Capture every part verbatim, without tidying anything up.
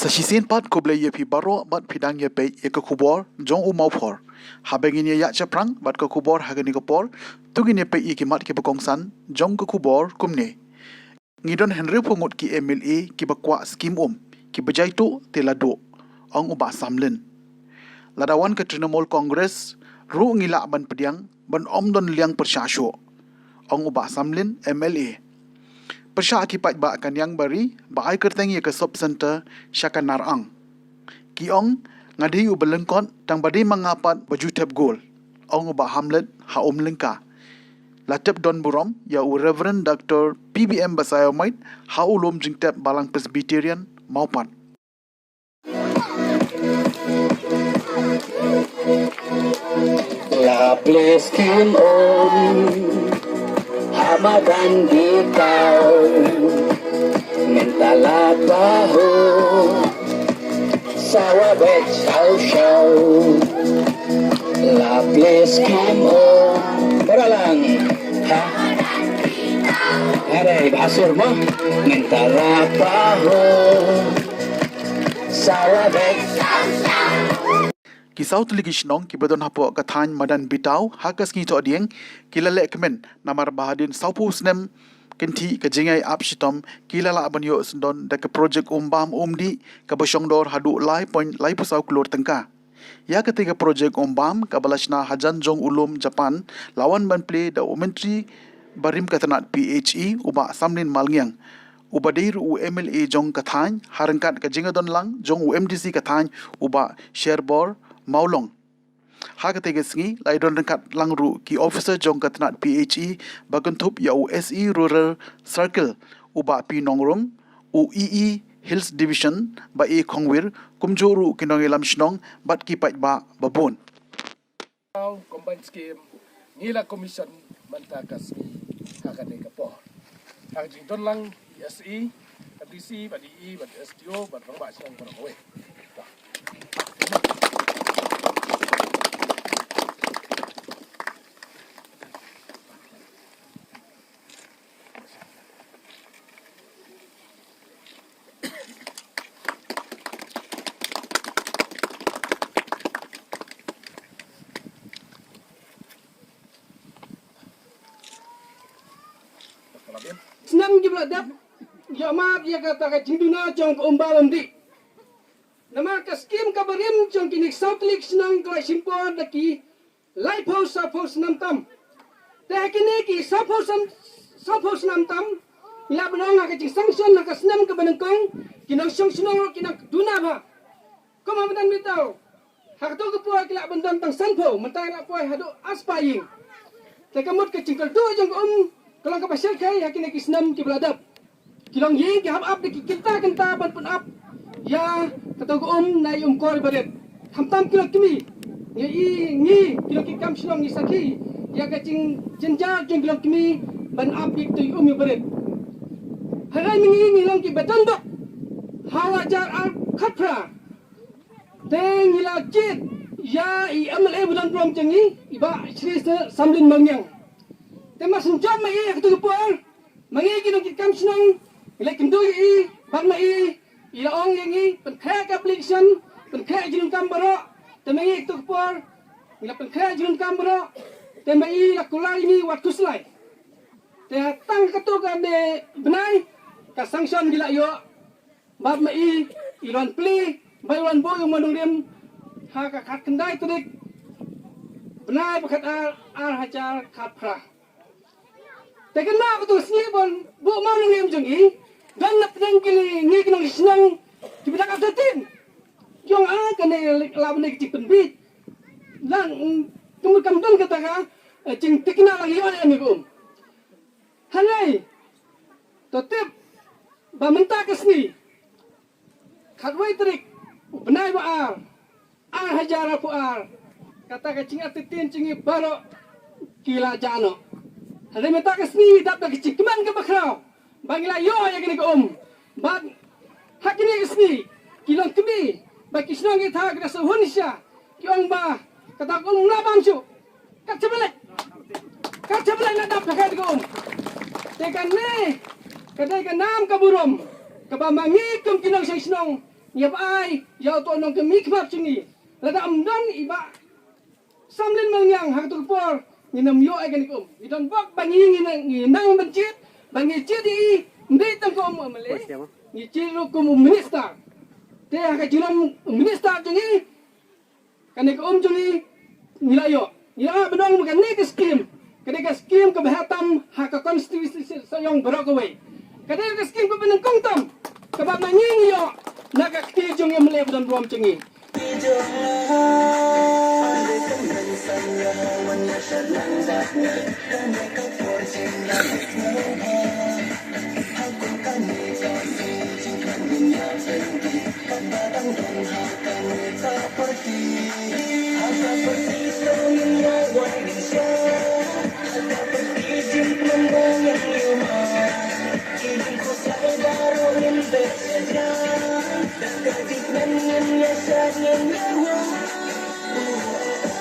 Shisien pat khublei ïa phi baroh bad phi dang ïa peit ïa ka khubor jong u Mawphor. Haba ngin ïa ïaid shaphrang bad ka khubor ha kane ka por, to ngin ïa peit ïa ki mat kiba kongsan jong ka khubor kumne. Ngi don hynriewphew ngut ki M L A kiba kwah skim um, kiba jai tuh te la duh, ong u Bah Samlin. Lada wan ka Trinamool Congress ruh ngi lah ban pdiang ban ym don liang pyrshah shuh, ong u Bah Samlin M L A. Pyrshah ki paidbah ka Niangbari ba ai kyrteng ïa ka sub center sha ka Narang. Ki ong, nga dei uba lyngkot tang ba dei ma nga pat ba ju thep gol, ong u Bah Hamlet ha Umlyngka. La thep don burom ïa u Reverend Doctor P B M Basaiawmoit ha u lum jingthep Balang Presbyterian Mawpat. La plie skim um ha madan Bitau, mynta la pahu sawa bek shaw shaw. La plie skim um, baralang ha. Are, bha sur mo, mynta la pahu sawa bek. Ki saw tylli ki shnong kiba don hapoh ka thaiñ madan Bitau ha ka sngi Thohdieng ki la leh kmen namar ba hadien sawphew snem kynthih ka jingïaid ap shitom ki la lah ban ïoh syndon da ka projek um bam um dih kaba shongdor haduh lai point laiphew saw klur tyngka. Ïa katei ka projek um bam kaba la shna hajan jong u lum Japan la wan ban plie da u Myntri barim ka tnat P H E u Bah Samlin Malngiang, uba dei ruh u M L A jong ka thaiñ, ha ryngkat ka jingïadon lang jong u M D C ka thaiñ u Bah Sherbor Mawlong. Ha katei ka sngi la ïadon ryngkat lang ruh ki officer jong ka tnat P H E ba kynthup ïa u S E Rural Circle u Bah P Nongrum, u E E Hills Division Bah A Khongwir, kumjuh ruh ki nongïalam shnong bad ki paidbah ba bun. Combined scheme ngi la commission mynta ka sngi ha kane ka por. Ha ka jingdon lang ïa S E, M D C bad E E bad S D O bad rangbah shnong baroh kawei. Snem kiba la dep, ïoh map ïa kata ka jingduna jong ka um bam um dih. Namar ka skim kaba rim jong kine ki saw tylli ki shnong ka la shim por da ki laiphew sawphew snem tam. Te ha kine ki sawphew snem, sawphew snem tam, ngi la pynlong ha ka jingsanction ha ka snem kaba nyngkong, ki nongshong shnong ruh ki nang duna bha. Kum ha madan Bitau, ha kato ka por ki lah ban don tang sanphew, mynta ki la poi haduh arspah ïing. Te ka mut ka jingkyrduh jong ka um ka long kaba shyrkhei ha kine ki snem kiba la dep. Ki long ïing ki hap ap da ki kynta kynta ban pynap ïa kato ka um na i um kor barit. Khamtam ki long kmie. Ngi i ngi ki long ki kam shnong ngi sakhi ïa ka jingjynjar jong ki long kmie ban ap ïa kato i um ïa barit. Hynrei ma ngi ngi long kiba don bok ha u hajar ar khatphra. Te ngi la jied ïa i M L A ba don burom jong ngi, i Bah Shri Samlin Malngiang. Te mar shen jop ma i ha kato ka por, ma ngi ki nongkitkam shnong ngi la kynduh ïa i, bad ma i i la ong ïa ngi pynkhreh ka application, pynkhreh jingdonkam baroh. Te ma ngi ha kato ka por ngi la pynkhreh jingdonkam baroh. Te ma i la kular ïa ngi wat khuslai. Te tang kato kane bnai ka sanction ngi la ïoh. Bad ma i i la wan plie, bad i la wan buh ïa u mawnongrim ha ka khatkhyndai tarik bnai ba khatar, ar hajar khatphra. Te kynmaw kato ka sngi ban buh mawnongrim jong i, don na pdeng kine ngi ki nongshnong kiba dang artatien. Jong a kane la bynta ka jingpynbiej. Dang kam, kam don kata ka, eh, jingthikna lang ïa ïa ngi ka um. Hynrei to tip ba mynta ka sngi khatwei tarik u bnai ba ar, ar hajar arphew ar, kata ka jingartatien jong ngi baroh ki la jah noh. Hynrei mynta ka sngi dap da ka jingkmen kaba khraw ba ngi la ïoh ïa kane ka um. Bad ha kine ki sngi ki longkmie bad ki shnong ki thaw ki da sngewhun shisha, ki ong ba kata ka um la bam shuh. Kat shaba leit, kat shaba leit la dap ka kane ka um. Te kane ka dei ka nam ka burom kaba ma ngi kum ki nongshong shnong Ïa ba ai ïa uto u nongkmie khmat jong ngi. Lada ym don i Bah Samlin Malngiang ha kato ka por, ngin ym ïoh ïa kane ka um. Ngi don bok ba ngi ngi nang, ngi nang ban jied, ba ngi jied ïa i, ym dei tang kum u M L A, ngi jied ruh kum u minister. Te ha ka jinglong u minister jong ngi, kane ka um jong ngi ngi la ïoh. Ngi la ban ong ba kane ka skim, kane ka skim kaba heh tam ha ka constituency Sohiong baroh kawei. Kane ka skim kaba nyngkong tam kaba ma ngi ngi ïoh na ka kti jong ngi, ym lei ba don burom jong ngi.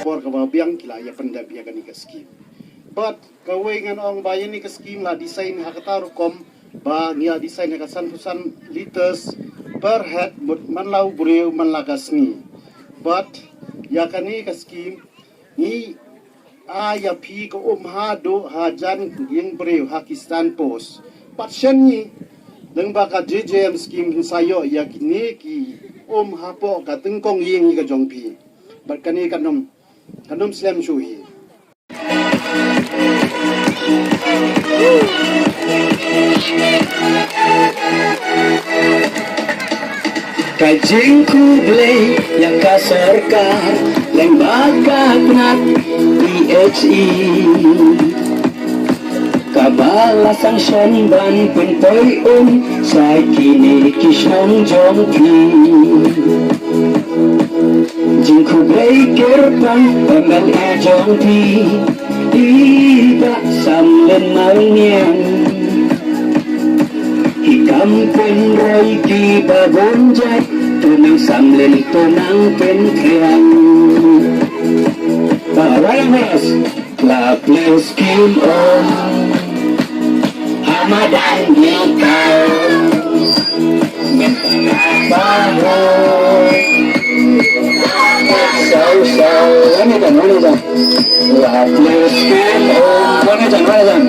Por kaba biang ki la ïa pyndep ïa kane ka skim. Bad kawei ngan ong ba ïa kane ka skim la design ha kata rukom ba ngi ïa design ha ka san phew san liters per head, mut man la u briew man la ka sngi. Bad ïa kane ka skim ngi ai ïa phi ka um haduh hajan ïing briew ha ki stand post. Bad shen ngi lyngba ka J J M skim ngin sa ïoh ïa kine ki um hapoh ka tyngkong ïing ka jong phi. Bad kane kan ym, kan ym slem shuh hi. Ka jingkhublei ïa ka sorkar lyngba ka tnat P H E, kaba la sanction ban pynpoi um sha kine ki shnong jong phi. Jingkhublei kyrpang M L A jong phi, i Bah Samlin Malngiang. Ki kam pynroi kiba bun jait, to nang samlin to nang pynkhriang. Ba rang ras, la plie skim um ha madan Bikal. Mynta ba hoi. Saw, saw. Wan ïa jan, wan ïa jan. La plie skim um. Wan ïa jan, wan ïa jan.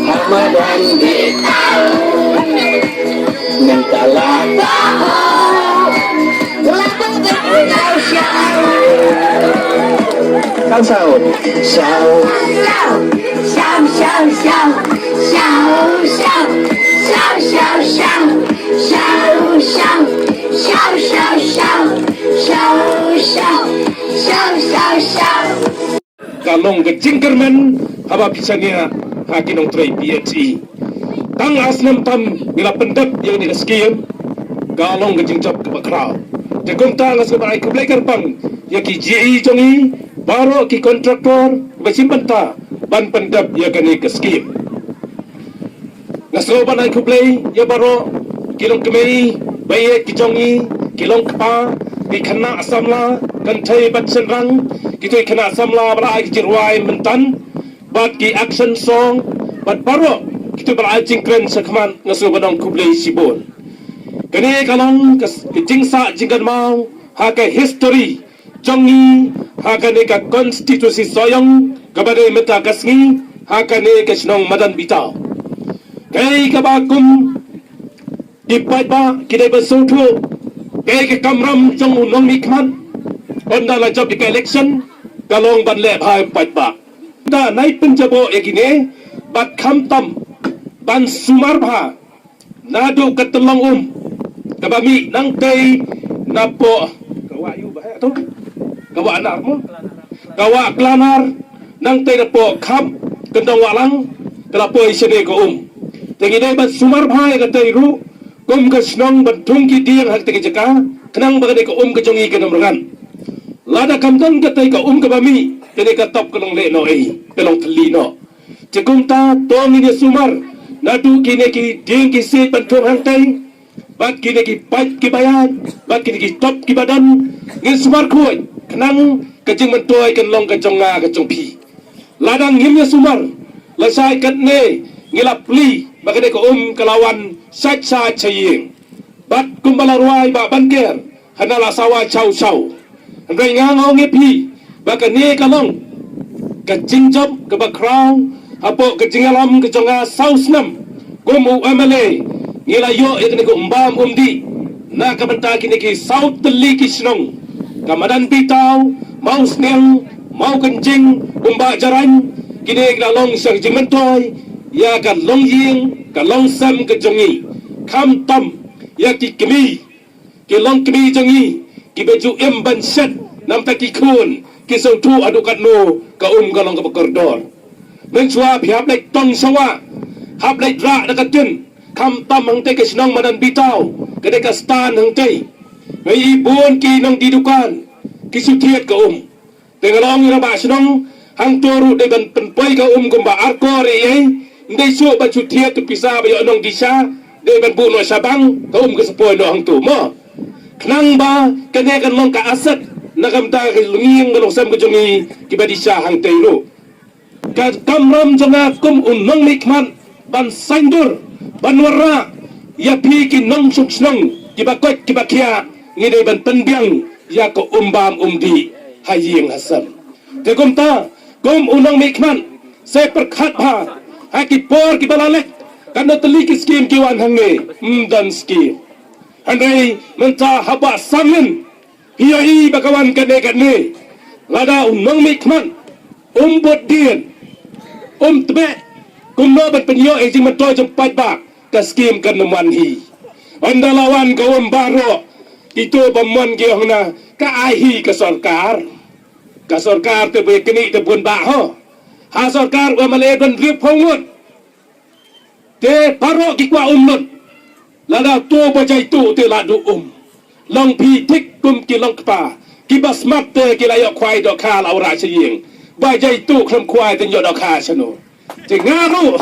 Ha madan Bikal. Mynta la. Kan saw. Saw. Saw, saw, saw. Saw, saw, saw. Saw, saw, saw. Saw, saw, saw. Saw, saw, saw. Saw, saw, saw. Saw, saw, saw. Ka long ka jingkyrmen haba phi shaniah ha ki nongtrei P H E. Tang ar snem tam ngi la pyndep ïa kane ka skim, ka long ka jingjop kaba khraw. Te kumta nga sngewbha ai khublei kyrpang ïa ki J E jong ngi baroh, ki contractor ba shim bynta ban pyndep ïa kane ka skim. Nga sngewbha ban ai khublei ïa baroh ki longkmie, ba ïeit ki jong ngi, ki longkpa, ki khynnah samla kynthei bad shynrang, kito ki khynnah samla ba la ai ki jingrwai mynta bad ki action song bad baroh kito ba la ai jingkren shakhmat, nga sngewbha ban ong khublei shibun. Kane ka long ka s-, ka jingsah jingkynmaw ha ka history jong ngi ha kane ka constituency Sohiong kaba dei mynta ka sngi ha kane ka shnong Madan Bitaw. Kaei kaba kum ki paidbah ki dei ban sngewthuh, kaei ka kamram jong u nongmihkhmat ynda la jop ïa ka election, ka long ban leh bha ïa u paidbah. Te nai pynjaboh ïa kine bad khamtam ban sumar bha naduh ka tyllong um kaba mih nangtei napoh, ka wah ïu ba heh to, ka wah Anar mo, ka wah Klanar, nangtei napoh Khap Kyndong Wahlang, ka la poi shane ka um. Te ngi dei ban sumar bha ïa katei ruh kum ka shnong ban thung ki dieng ha katei ka jaka, khnang ba kane ka um ka jong ngi kan ym rngan. Lada kam don katei ka um kaba mih, kane ka top ka long leh noh ei, ka long thylli noh. Te kumta to ngin ïa sumar naduh kine ki dieng ki siej ban thung hangtei, bad kine ki paip kiba ïaid, bad kine ki top kiba don, ngin sumar khuid khnang ka jingmyntoi kan long ka jong nga ka jong phi. Lada ngim ïa sumar, lashai katne ngi la plie ba kane ka um ka la wan shait shait sha ïing. Bad kumba la rwai ba ban ker hana la sawa chaw chaw. Hynrei nga ong ïa phi ba kane ka long ka jingjop kaba khraw hapoh ka jingïalam ka jong nga saw snem kum u M L A. Ngi la ïoh ïa kane ka umbam umdih na ka bynta kine ki saw tylli ki shnong, ka madan Bitaw, Mawsniang, Mawkynjing, Umbah Jarain. Kine ki la long sha ka jingmyntoi ïa ka longïing ka longsem ka jong ngi, khamtam ïa ki kmie, ki longkmie jong ngi kiba ju im ban shet namta ki khun ki sngewthuh haduh katno ka um ka long kaba kordor. Mynshuwa phi hap leit tong sha wah, hap leit rah da ka tin, khamtam hangtei ka shnong madan Bitaw, ka dei ka stand hangtei. Ngi i bun ki nongdie dukan ki shu thied ka um. Te nga la ong ïa i rangbah shnong, hangto ruh dei ban pynpoi ka um kumba ar kor ei ei. Ym dei shuh ban shu thied ka pisa ba ïoh nongdie sha, dei ban buh noh sha bank, ka um ka sa poi noh hangto mo. Khnang ba kane kan long ka asset na ka bynta ka longïing ka longsem ka jong ngi kiba die sha hangtei ruh. Ka kamram jong nga kum u nongmihkhmat ban saiñdur, ban wanrah ïa phi ki nongshong shnong kiba koit kiba khiah, ngi dei ban pynbiang ïa ka umbam umdih ha ïing ha sem. Te kumta kum u nongmihkhmat, sa pyrkhat bha ha ki por kiba la leit, katno tylli ki skim ki wan hangne, ym don skim. Hynrei mynta haba samin, phi ïohi ba ka wan kane kane. Lada u nongmihkhmat um bud dien, um tbeh, kumno ban pynïoh ïa ka jingmyntoi jong paidbah? Ka skim kan ym wan hi. Ynda la wan ka um baroh, kito ba mon ki ong na ka ai hi ka sorkar. Ka sorkar te ba kane te bun bah ho. Ha sorkar u M L A ban rip hong ngut. Te baroh ki kwah um lut. Lada to ba jaitu te la duh um. Long phi thik kum ki long kpa, kiba smat te ki la ïoh khwai dohkha la wanrah sha ïing. Ba jaitu khlem khwai te ïoh dohkha shano? Te nga ruh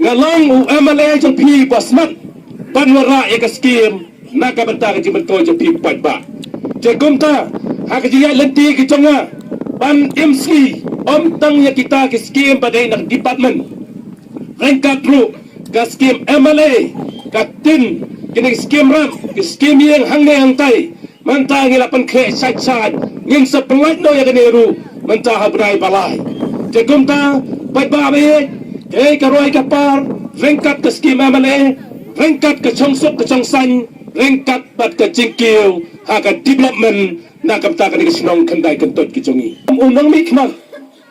nga long u M L A jong phi ba smat ban wanrah ïa ka skim na ka bynta ka jingmyntoi jong phi paidbah. Te kumta ha ka jingïaid lynti ka jong nga ban im sngi, ym tang ïa kita ki skim ba dei na ka department, ryngkat ruh ka skim M L A, ka tin, kine ki skim ram, ki skim ïing hangne hangtai. Mynta ngi la pynkhreh shait shait, ngin sa pynlait noh ïa kane ruh mynta ha u bnai ba lai. Te kumta paidbah ba ïeit, kaei ka roi ka par ryngkat ka skim M L A, ryngkat ka shongsuk ka shongsaiñ, ryngkat bad ka jingkiew ha ka development na ka bynta kane ka shnong khyndai kyntoit ka jong ngi. U nongmihkhmat,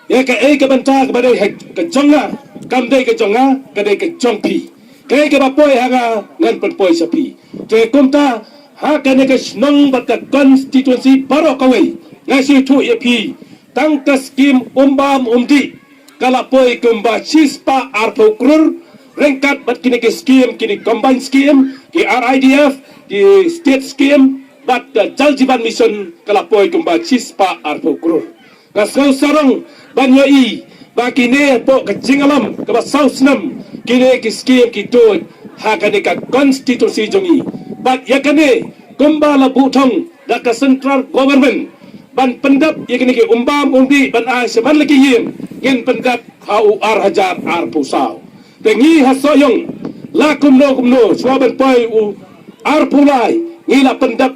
ïa kaei ka bynta kaba dei ha ka jong nga, kam dei ka jong nga, ka dei ka jong phi. Kaei kaba poi ha nga ngan pynpoi sha phi. Te kumta ha kane ka shnong bad ka constituency baroh kawei, nga shu ïathuh ïa phi, tang ka skim umbam umdih ka la poi kumba shispah arphew klur, ryngkat bad kine ki skim, kine combined skim, ki R I D F, ki state skim, bad ka Jal Jeevan Mission ka la poi kumba shispah arphew klur. Nga sngew sarong ban ïohi ba kine hapoh ka jingïalam kaba saw snem, kine ki skim ki tuid ha kane ka constituency jong ngi. Bad ïa kane kumba la buh thong da ka central government ban pyndep ïa kine ki umbam umdih ban ai shabar la ki ïing, ngin pyndep ha u ar hajar arphew saw. Te ngi ha Sohiong la kumno kumno shuwa ban poi u arphew lai ngi la pyndep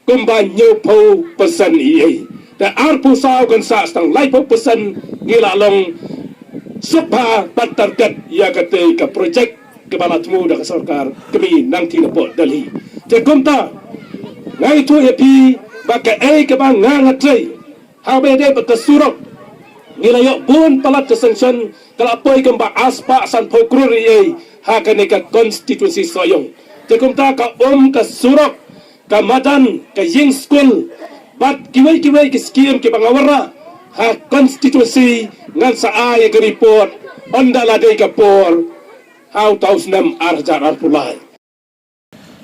kumba hynñiewphew percent ei ei. Te arphew saw kan sah tang laiphew percent ngi la long suk bha ban target ïa katei ka project kaba la thmu da ka sorkar kmie nangtei napoh Delhi. Te kumta nga ïathuh ïa phi ba kaei kaba nga nga trei, haba ïadei bad ka surok, ngi la ïoh bun palat ka sanction, ka la poi kumba arspah sanphew klur ei ei ha kane ka constituency Sohiong. Te kumta ka um ka surok, ka madan, ka ïing skul bad kiwei kiwei ki skim kiba nga wanrah ha constituency ngan sa ai ka report ynda la dei ka por ha uta u snem ar hajar arphew lai.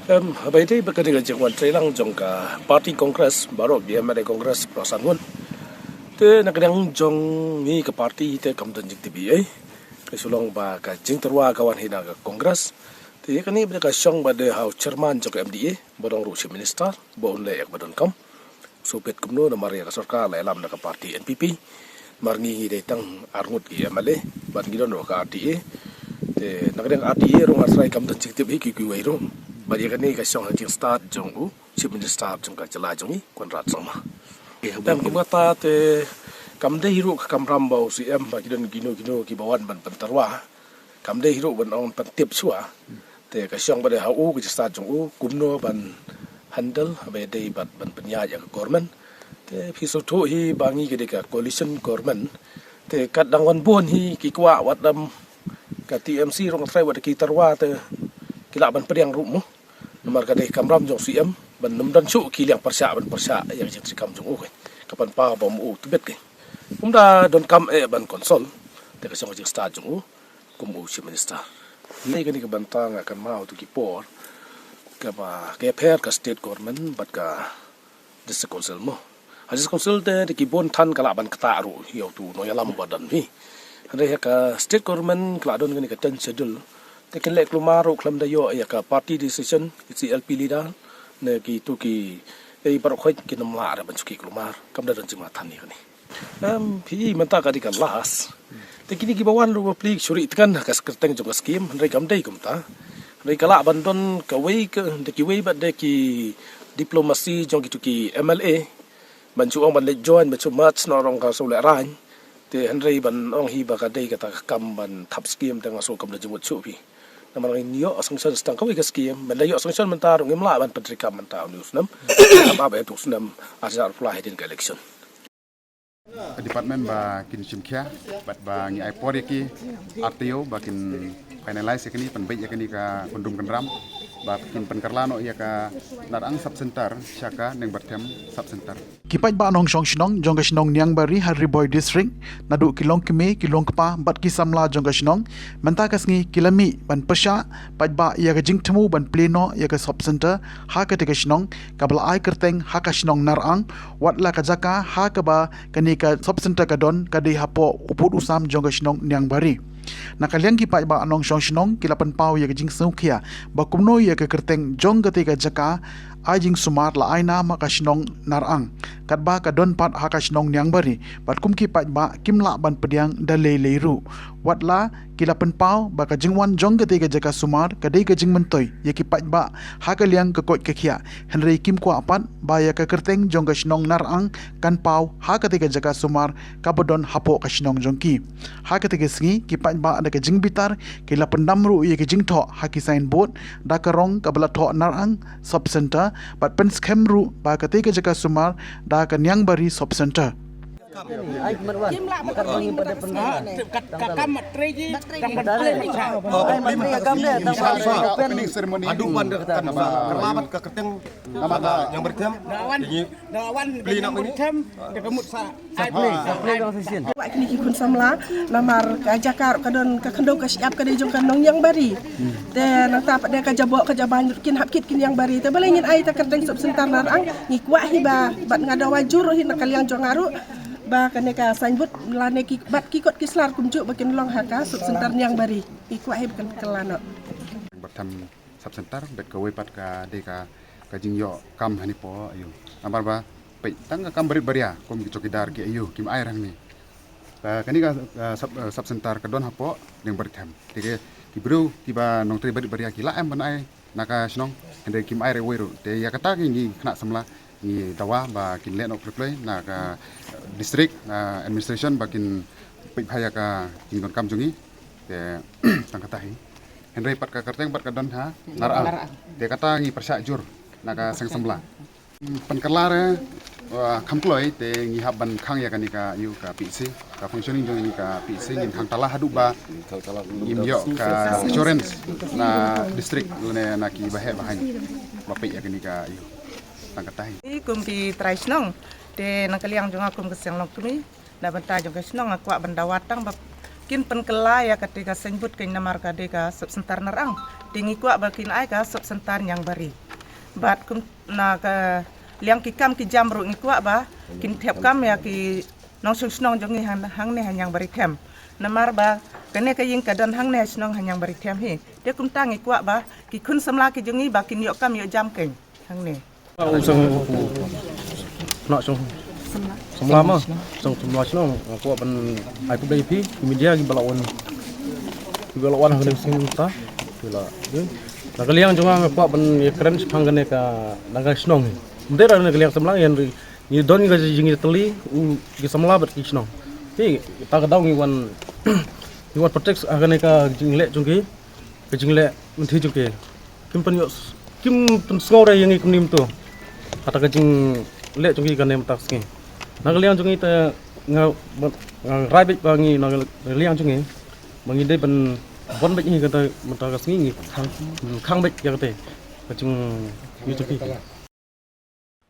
Em, haba ïadei bad kane ka jingwan treilang jong ka party Congress, baroh ki M L A Congress baroh san ngut. Te na ka liang jong ngi ka party te kam don jingtip ei ei. Ka shu long ba ka jingtyrwa ka wan hi na ka Congress. Te ïa kane ba dei ka shong ba dei ha u chairman jong ka M D A ba dang ruh Chief Minister ba un leh ïa kaba donkam. Shu peit kumno namar ïa ka sorkar la ïalam na ka party N P P. Namar ngi ngi dei tang ar ngut ki M L A bad ngi don ruh ka R T A. Te na ka liang R T A ruh nga trai kam don jingtip hi ki kiwei ruh. Bad ïa kane ka shong ha jingstad jong u Chief Minister jong ka jylla jong ngi, Conrad Sangma. Tang kumta te kam dei hi ruh ka kamram ba u C M ba ki don kino kino kiba wan ban pyntyrwa. Kam dei hi ruh ban ong pyntip shuwa. Te ka shong ba dei ha u ka jingstad jong u kumno ban handle ba dei bad ban pynïaid ïa ka government. Te phi sngewthuh hi ba ngi ka dei ka coalition government. Te kat dang wan bun hi ki kwah wat dam ka T M C ruh nga trai wat ki tyrwa te ki lah ban pdiang ruh mo. Namar ka dei kamram jong C M ban nym don shuh ki liang pyrshah ban pyrshah ïa ka jingtrei kam jong u. Ka pynpaw ba mo u tbit ki. Kumta donkam eh ban consult te ka shong ka jingstad jong u kum u Chief Minister. Nei kane ka bynta nga kynmaw tu ki por kaba ka pher ka state government bad ka District Council mo. Ha District Council te, te ki bun than ka lah ban ktah ruh ïa utu u nongïalam ba don hi. Hynrei ha ka state government ka lah don kane ka ten schedule. Te kin leh kulmar ruh khlem da ïoh ïa ka party decision, ki C L P leader ne kitu ki ei baroh khoit kin ym lah re ban shu ki kulmar. Kam da don jingma than ïa kane. Em, phi mynta ka dei ka last. Te kine kiba wan ruh ba plie shu ri tkan ha ka kyrteng jong ka skim, hynrei kam dei kumta. Hynrei ka lah ban don kawei ka, da kiwei bad da ki diplomacy jong kitu ki M L A. Ban shu ong ban leit join, ban shu merge noh rong ka shu leh rain. Te hynrei ban ong hi ba ka dei kata ka kam ban thap skim te nga shu kam da jingmut shuh phi. Namar ngin ïoh sanction tang kawei ka skim, ban da ïoh sanction mynta ruh ngim lah ban pyntreikam mynta une u snem. Ba ba tu snem, ar hajar arphew lai hadien ka election. Department ba kin shim khia bad ba ngi ai por ïa ki R T O ba kin finalize ïa kani, pynbeit ïa kani ka kundum kynram ba kin pynkylla noh ïa ka Narang Sub Center sha ka Nengbarthem Sub Center. Ki paidbah nongshong shnong jong ka shnong Niangbari ha Ri Bhoi District, naduh ki longkmie, ki longkpa bad ki samla jong ka shnong, mynta ka sngi ki la mih ban pyrshah paidbah ïa ka jingthmu ban plie noh ïa ka Sub Center ha kata ka shnong kaba la ai kyrteng ha ka shnong Narang, wat la ka jaka ha kaba kane ka Sub Center ka don ka dei hapoh u pud u sam jong ka shnong Niangbari. Na ka liang ki paidbah nongshong shnong ki la pynpaw ïa ka jingsngewkhia ba kumno ïa ka kyrteng jong kata ka jaka ai jingsumar la ai nam ha ka shnong Narang, katba ka don pat ha ka shnong Niangbari, bad kum ki paidbah kim lah ban pdiang da lei lei ruh. Wat la ki la pynpaw ba ka jingwan jong kata ka jaka sumar ka dei ka jingmyntoi ïa ki paidbah ha ka liang ka koit ka khiah, hynrei kim kwah pat ba ïa ka kyrteng jong ka shnong Narang kan paw ha kata ka jaka sumar kaba don hapoh ka shnong jong ki. Ha kata ka sngi ki paidbah da ka jingbitar ki la pyndam ruh ïa ka jingthoh ha ki signboard da ka rong kaba la thoh Narang Sub Center bad pynskhem ruh ba kata ka jaka sumar da ka Niangbari Sub Center. Kim lah ba ka ring ba ka sngi. Ka, ka kam trei ji, dang ban trei ji. Oh, kim ka kam de, dang ban trei ji. Haduh ban da ka kam ba ka labat ka kyrteng. Nama ka Niangbari Them. Da wan, da wan Niangbari Them, da ka mut sa. Ai play, sa play dong session. Wat kini ki khun samla, namar ka jaka ka don ka khyndew ka shyiap ka dei jong ka nong Niangbari. Te nangta pat de ka jabok ka jaban kin hap kit ki Niangbari. Te balei ngin ai ta kyrteng Sub Center Narang, ngi kwah hi ba, bad nga dawa jur hi na ka liang jong nga ruh. Ba kane ka signboard lane ki, bad ki kot ki slar kumjuh ba kin long ha ka Sub Center Niangbari. Ngi kwah hi ba kan kylla noh. Nengbarthem Sub Center, bad kawei pat ka dei ka, ka jingïoh kam hangne hapoh aiu. Namar ba peit tang ka kam barit baria kum ki chowkidar ki aiu kim ai rangne. Ka, kane ka, ah, sub, ah, Sub Center ka don hapoh Niangbari Them. Te ki briew kiba nongtrei barit baria ki la em ban ai na ka shnong, hynrei kim ai re wei ruh. Te ïa kata ki ngi khynnah samla ngi dawa ba kin leh noh kloi kloi na ka, eh, district, na administration ba kin peit bha ïa ka jingdonkam jong ngi. Te tang kata hi. Hynrei pat ka kyrteng pat ka don ha Narang. Te kata ngi pyrshah jur na ka seng samla. Pynkylla re, uh, kham kloi te ngi hap ban khang ïa kane ka, ïa ka P H C, ka functioning jong kane ka P H C ngin khang tala haduh ba ngim ïoh ka assurance na district lane na ki baheh bahaiñ ba peit ïa kane ka, ïa tang kata hi. Ngi kum ki trai shnong te na ka liang jong nga kum ka seng longkmie, na bynta jong ka shnong nga kwah ban dawa tang ba kin pynkylla ïa kata ka signboard kane namar ka dei ka Sub Center Narang. Te ngi kwah ba kin ai ka Sub Center Niangbari. Bad kum na ka liang ki kam ki jam ruh ngi kwah ba kin thep kam ïa ki nongshong shnong jong ngi hang, hangne ha Niangbari Them. Namar ba kane ka ïing ka don hangne ha shnong ha Niangbari Them hi. Te kumta ngi kwah ba ki khun samla ki jong ngi ba kin ïoh kam ïoh jam kane hangne. Ong song na song samla ma song samla shnong, kwah ban ai khublei ïa phi ki media kiba la wan, kiba la wan hangne sngewta. Ki la, eh, Na ka liang jong nga nga kwah ban ïakren shaphang kane ka, na ka shnong hi. Mynta na ka liang samla ngi, ngi don ka jingïatylli u ki samla bad ki shnong. Te ta ka daw ngi wan ngi wan protect ha kane ka jingleh jong ki, ka jingleh mynthi jong ki. Kim pynïoh, kim pynsngew re ïa ngi kumne mynta. Kata ka jingleh jong ki kane mynta ka sngi. Na ka liang jong ngi te nga, nga rai beit ba ngi na ka liang jong ngi ba ngi dei ban ban beit ngi kata mynta ka sngi ngi khang, khang beit ïa kata ka jing, ïa jong ki.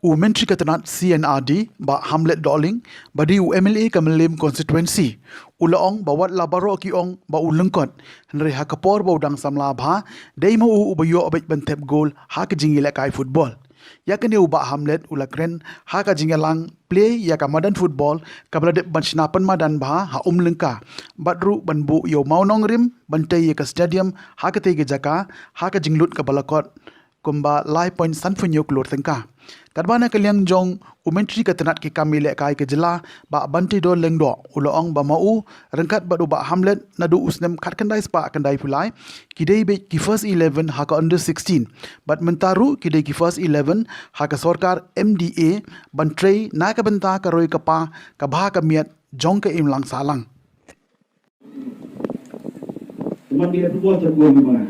U Myntri ka tnat C and R D, Bah Hamlet Dohling, ba dei u M L A ka Mylliem constituency, u la ong ba wat la baroh ki ong ba u lyngkot, hynrei ha ka por ba u dang samla bha, dei ma u uba ïoh beit ban thep gol ha ka jingïalehkai football. Ïa kane u Bah Hamlet u la kren ha ka jingïalang plie ïa ka madan football kaba la dep ban shna pynmadan bha ha Umlyngka, bad ruh ban buh ïa u mawnongrim ban tei ïa ka stadium ha katei ka jaka ha ka jinglut kaba la kot kumba lai point san phew hynñiew klur tyngka. Katba na ka liang jong u Myntri ka tnat ki kam ïalehkai ka jylla, Bah Banteidor Lyngdoh, u la ong ba ma u, ryngkat bad u Bah Hamlet, naduh u snem khatkhyndai spah khyndai phew lai, ki dei beit ki first eleven ha ka under sixteen. Bad mynta ruh ki dei ki first eleven ha ka sorkar M D A ban trei na ka bynta ka roi ka par, ka bha ka miat jong ka imlang sahlang. Teman di football tergol di mana?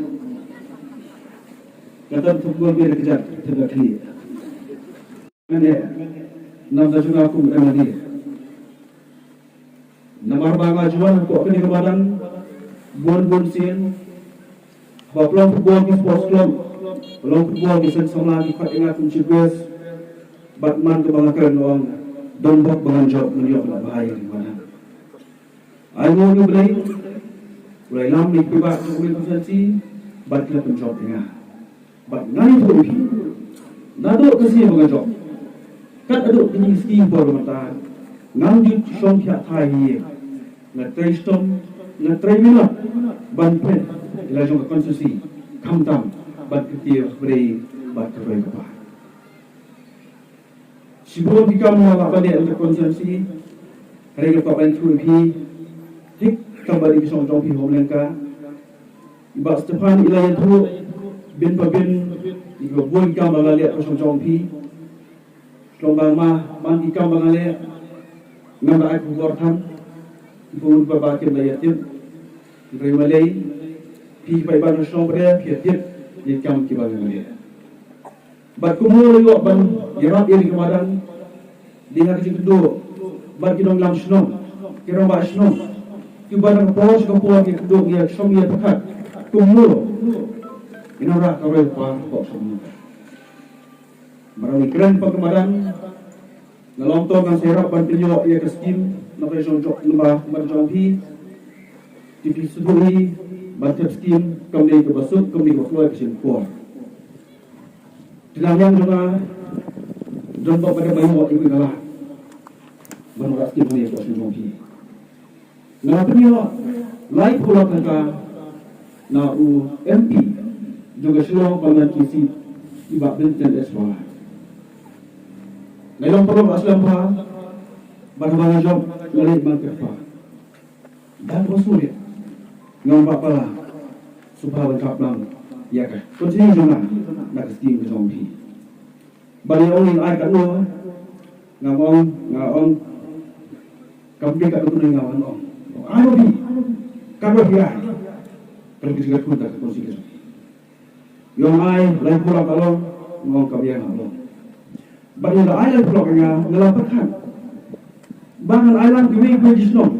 Kata football dia dikejar, tergol kali. Kan ya, nam da juga aku bukan lagi. Namar ba nga ju wan hapoh kane ka madan bun bun sien, ba pynlong football ki sports club, pynlong football ki seng samla ki khot ïa nga kum chief guest, bad man kaba nga kren nga ong, don bok ba ngan jop ngan ïoh na bha ïa ka madan. Ai nguh ïa U Blei, U Blei lam ïa ki paidbah jong ka constituency, bad ki la pynjop ïa nga. Bad ngan ïathuh ïa phi. Naduh ka sngi ba nga jop, kat haduh kine ki sngi por mynta, ngam ju shong thiah thai hi. Nga trei shitom, nga trei minot ban pynlong ïa la jong ka constituency, khamtam ban kyntiew khublei bad ka roi ka par. Shibun ki kam nga la ban leh ha ka constituency, hynrei nga kwah ban ïathuh ïa phi, thik tang ba dei ka shnong jong phi Umlyngka. I Bah Stephan i la ïathuh bun pa bun ïa kiba bun ki kam ba nga la leh ha ka shnong jong phi. Shnong ba ma, man ki kam ba nga leh, ngam da ai khubor than, ki bun pa ba kim da ïatip. Hynrei balei phi paidbah jong ka shnong ba dei phi ïatip ïa ki kam kiba nga leh. Bad kumno la ïoh ban ïarap ïa ka madan, dei na ka jingkynduh bad ki nongïalam shnong, ki rangbah shnong, kiba na ka por sha ka por ki kynduh ïa shong ïa pyrkhat kumno ïa nang rah ka roi ka par hapoh shnong. Ba ngi kren hapoh ka madan, nga long to ngan sa ïarap ban pynïoh ïa ka skim na ka jong jong, na ka madan jong phi. Te phi sngewthuh hi ban thep skim kam dei kaba suk, kam dei kaba kloi ka shin por. Te na liang jong nga, don bok ba dei ba ïoh ïa ka la ban rah skim ne ka shin jong phi. Nga la pynïoh laiphew lak tyngka na u M P jong ka Shillong Parliamentary Seat, i Bah Vincent S Pala. Nga long paralok ba slem bha, bad haba nga jop nga leit ban kyrpad. Dang ba sngewrit nga ong Bah Pala, sngewbha ban kap lang ïa ka constituency jong nga na ka skim ka jong phi. Ba ïa ong ïa ai katno, nga ong, nga ong kam dei katno katno, nga ong, ai ba phi, katno phi ai. Kan ki jingkut da ka constituency. Ïa ong ai laiphew lak ka long, nga ong kam ïa nga long. Ba ïa la ai laiphew lak nga, nga la pyrkhat ba ngan ai lang kiwei kiwei ki shnong,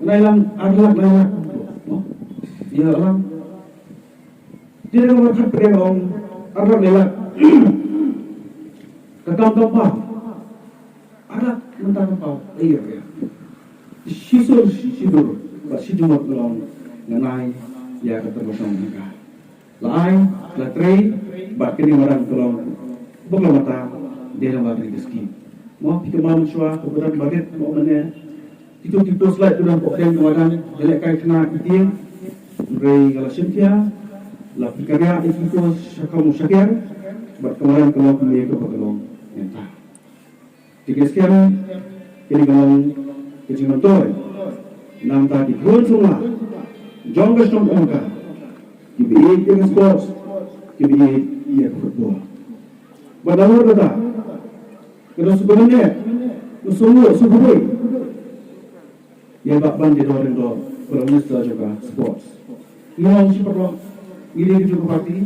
ngan ai lang ar lak lai lak. Ïa lang. Te nga pyrkhat pyrkhat ong ar lak lai lak. Ka kam kam pau. Ar lak mynta kam pau. Ïa ïa. Shisur shidur bad shi jingmut nga long ngan ai ïa ka tyrwa shnong ka. La ai, la trei bad kane madan ka long ba ka long mynta dei na ka skim. Mo phi kynmaw mynshuwa ka madan ba rit mo mane. Kito ki post light ki don hapoh kane ka madan, ki lehkai khynnah ki tieng. Hynrei nga la shim khia, la pynkyriah ïa ki post shakham shakhar, bad ka madan ka long kumne kaba ka long mynta. Te ka skem kane ka long ka jingmyntoi na ka bynta ki khun samla jong ka shnong Umlyngka, kiba ïeit ïa ka sports, Ki ba ïeit ïa ka football. Bad nalor kata, ka dang sngewbha ne, nga sngewbha sngewbha ïa i Bah Bantedor Lyngdoh, ba long Minister jong ka Sports. Ngi long shi paralok, ngi dei ki jong ka party,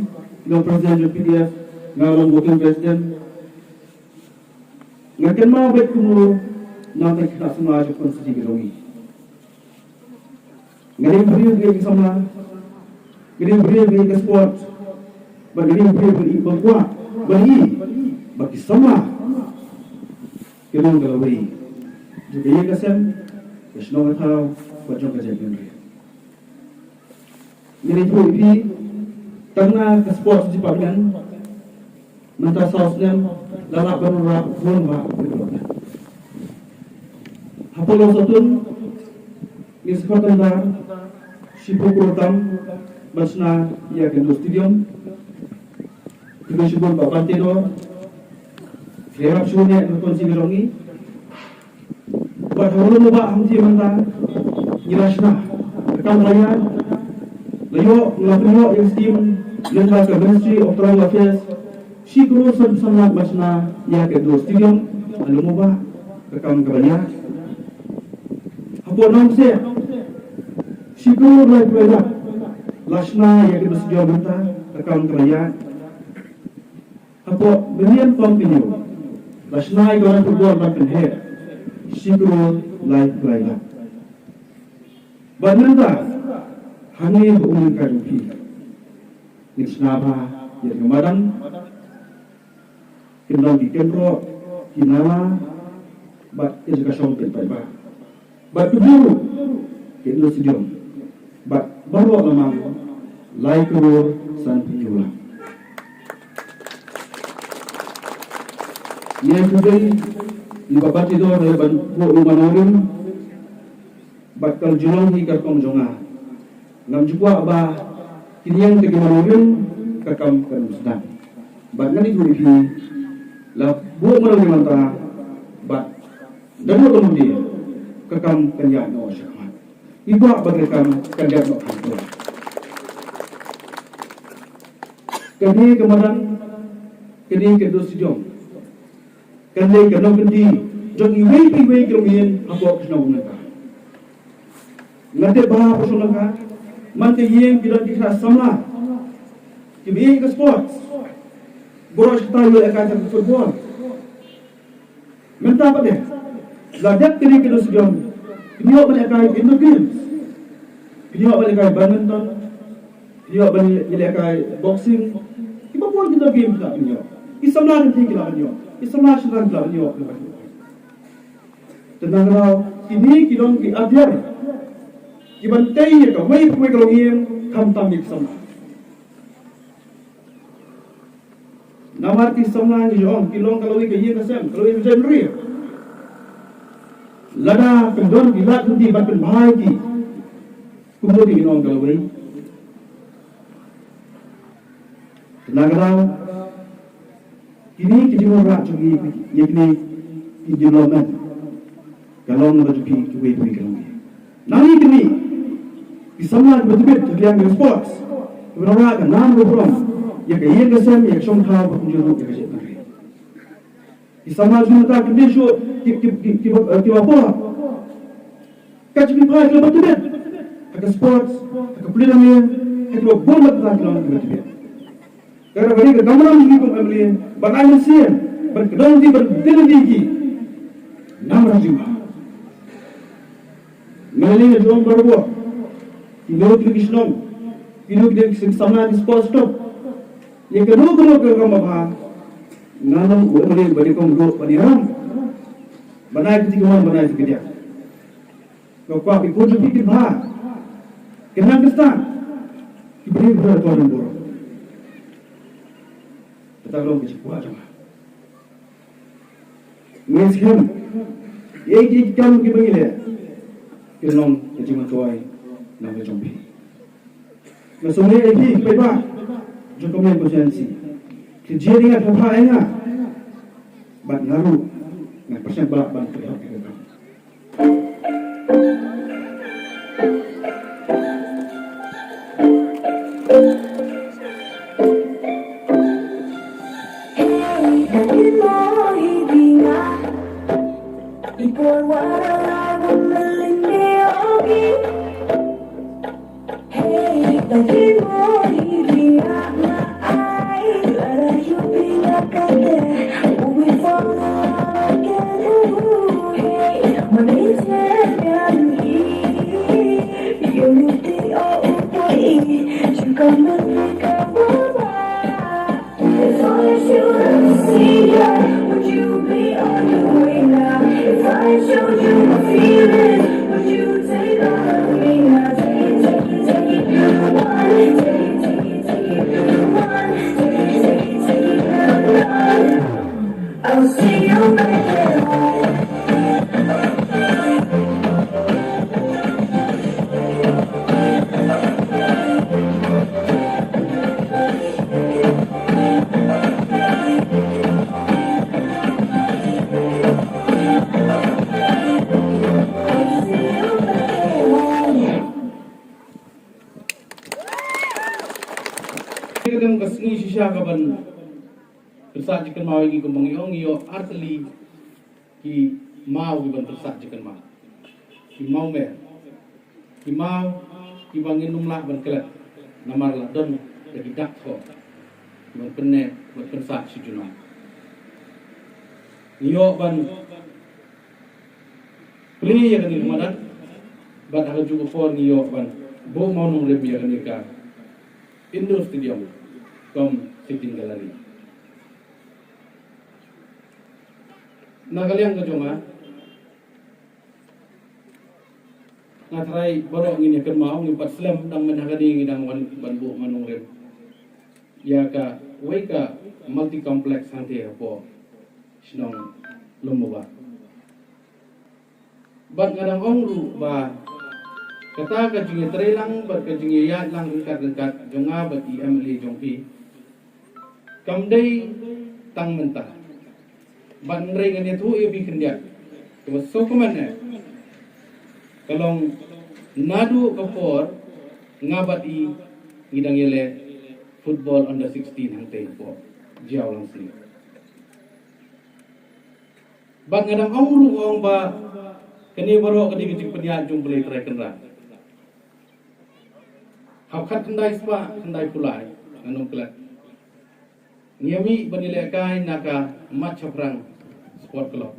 ngi long President jong P D F, nga long Working President. Nga kynmaw beit kumno na ka khynnah samla jong ka constituency ka jong ngi. Nga dei briew ïa ka samla, nga dei briew ïa ka sport, bad nga dei briew ïa ka ba kwah, ba ïa, ba ki samla ki long ka lawei jong ka ïing ka sem, ka shnong ka thaw, bad jong ka jaitbynriew. Ngi la ïathuh ïa phi, tang na ka sports department, mynta saw snem la lah ban wanrah bun bah development. Hapoh Long Sutun, ngi sngewthuh tang da shiphew klur tam ban shna ïa ka indoor stadium. Khublei shibun Bah Bantedor, ïarap shuh ïa ka constituency ka jong ngi. Bad ha u lum u bah hangtei mynta ngi la shna ka kam ka la ïaid, la ïoh, la pynïoh ïa ka skim lyngba ka Ministry of Tribal Affairs, shi klur san phew san lak ban shna ïa ka indoor stadium ha u lum u bah, ka kam ka la ïaid. Hapoh Nongsiej, shi klur laiphew lak la shna ïa ka indoor stadium mynta, ka kam ka la ïaid. Hapoh Mylliem Pump Kynñiuh la shna ïa ka ground football ban pynheh shi klur laiphew lak. Bad mynta hangne ha U Mylliem ka jong phi ngin shna bha ïa ka madan, kin long ki kynroh, ki nala, bad ki jaka shong kin paidbah. Bad khublei ruh ki indoor stadium. Bad baroh lamang lai klur sanphew hynñiew lak. Ngi khublei ïa i Bah Bantedor ha ban buh u mawnongrim. Bad ka la ju long hi ka rukom jong nga. Ngam ju kwah ba kin ïeng da ki mawnongrim, ka kam kan ym sdang. Bad ngan ïathuh ïa phi, la buh mawnongrim mynta, bad da buh mawnongrim, ka kam kan ïaid noh shakhmat. Ngi kwah ba ka kam kan ïaid noh hangto. Kane ka madan, kane ka indoor stadium, kan dei ka nongkyndit jong iwei pa iwei ki longïing hapoh ka shnong Umnangkah. Nga tip ba hapoh shnong Umnangkah man ka ïing ki don ki khynnah samla kiba ïeit ka sports. Baroh shi katta ïoh lehkai tang football. Mynta pat de la dep kane ka indoor stadium, kin ïoh ban lehkai indoor games, kin ïoh ban lehkai badminton, ïoh ban ïalehkai boxing. Kiba bun kita ki lah ban ïoh. Ki samla kynthei ki lah ban ïoh. Ki samla shynrang ki lah ban ïoh. Te nangta kine ki long ki atiar kiban tei ïa kawei pa kawei ka longïing, khamtam ïa ki samla. Namar ki samla ngi ong ki long ka lawei ka ïing ka sem, ka lawei ka jaitbynriew. Lada kim don ki lad lynti ban pynbha ïa ki, kumno ki ong ka lawei? Te na ka daw kine ki jingwanrah jong ngi ïa kine ki development ka long na ka jong phi kiwei kiwei ki longïing. Nangne kine ki samla kiba tbit ha ka liang ka sports, kiba wanrah ka nam ka burom ïa ka ïing ka sem, ïa ka shong thaw, bad kumjuh ruh ïa ka jaitbynriew. Ki samla jong ngi mynta kim dei shuh ki, ki, ki, kiba, eh, kiba por. Ka jingpynphai kiba tbit ha ka sports, ha ka pule dangdie, ha kiba bun, bad mynta ki long kiba tbit. Ka dei ka kamram jong ngi kum M L A ban ai mynsiem, ban kdew lynti, ban kdew lynti ïa ki namar jingma. Nga la leit na jong baroh, kino kino ki shnong, kino kino ki samla ki sports club, ïa kano kano ka kam ba bha, nga long u M L A ba dei kong ruh ban ïalam, ban ai kti kamon, ban ai kti kadiang. Nga kwah ba ki khun jong phi kin bha, kin nang kin stad, ki briew ki briew ka don burom. Kata ka long ka jingkwah jong nga. Ngi skhem ïa ki kam kiba ngi leh kin long ka jingmyntoi na ka jong phi. Nga sngewbha ïa phi paidbah jong ka Mylliem constituency, ki jingïeit phi pha ïa nga, bad nga ruh ngan pyrshang ba ban pynlong ïa ka kam. If I showed you my feelings, would you take all of me now? Take it, take it, take it, you want it. Take it, take it, take it, you want it. Take it, take it, take it, take it, you want it. I'll see you back at home. Ka dang ka sngi shisha ka ban pyrsad jingkynmaw ïa ngi kumba ngi ong, ngi ïoh artylli ki maw ki ban pyrsad jingkynmaw. Ki maw mer. Ki maw kiba ngin ym lah ban klet. Namar la don da ki dak thoh ban pynneh, ban pynsad shi junom. Ngi ïoh ban plie ïa kane ka madan, bad ha kajuh ka por ngi ïoh ban buh mawnongrim ïa kane ka indoor stadium kum sitting gallery. Na ka liang ka jong nga, nga tharai baroh ngin ïa kynmaw, ngim pat slem, dang mynta ka dei ngi dang wan ban buh mawnongrim ïa kawei ka multi complex hangtei hapoh shnong Lumbabad. Bad nga dang ong ruh ba kata ka jingïatreilang bad ka jingïaid lang ryngkat ryngkat jong nga bad i M L A jong phi kam dei tang mynta. Bad hynrei ngan ïathuh ïa phi khyndiat, kaba sngewkmen eh, ka long naduh ka por nga bad i ngi dang ïaleh football under sixteen hangtei hapoh Jiaw Langsli. Bad nga dang ong ruh ong ba kane baroh ka dei ka jingpynïaid jong U Blei Trai Kynrad. Ha u khatkhyndai spah khyndaiphew lai, ngan ong klet, ngi ïa mih ban ïalehkai na ka Mat Shaphrang Sport Club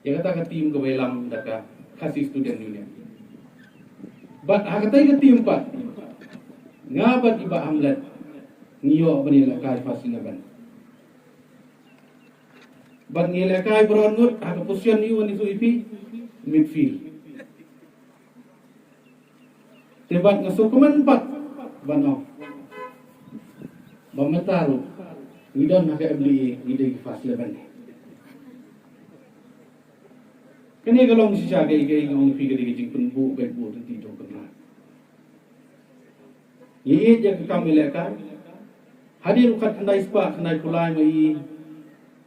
ïa kata ka team kaba ïalam da ka Khasi Student Union. Bad ha katei ka team pat, nga bad i Bah Hamlet ngi ïoh ban ïalehkai first eleven. Bad ngi lehkai baroh ngut ha ka position, ïa u ngi shu ïa phi midfield. Te bad nga sngewkmen pat ban ong ba mynta ruh ngi don ha ka M L A, ngi dei first eleven. Kane ka long shisha kaei kaei, nga ong ïa phi, ka dei ka jingpynbuh beit buh lynti jong u Kynrad. Ngi ïeit ïa ka kam ïalehkai. Hadien u khatkhyndai spah khyndaiphew lai ma i,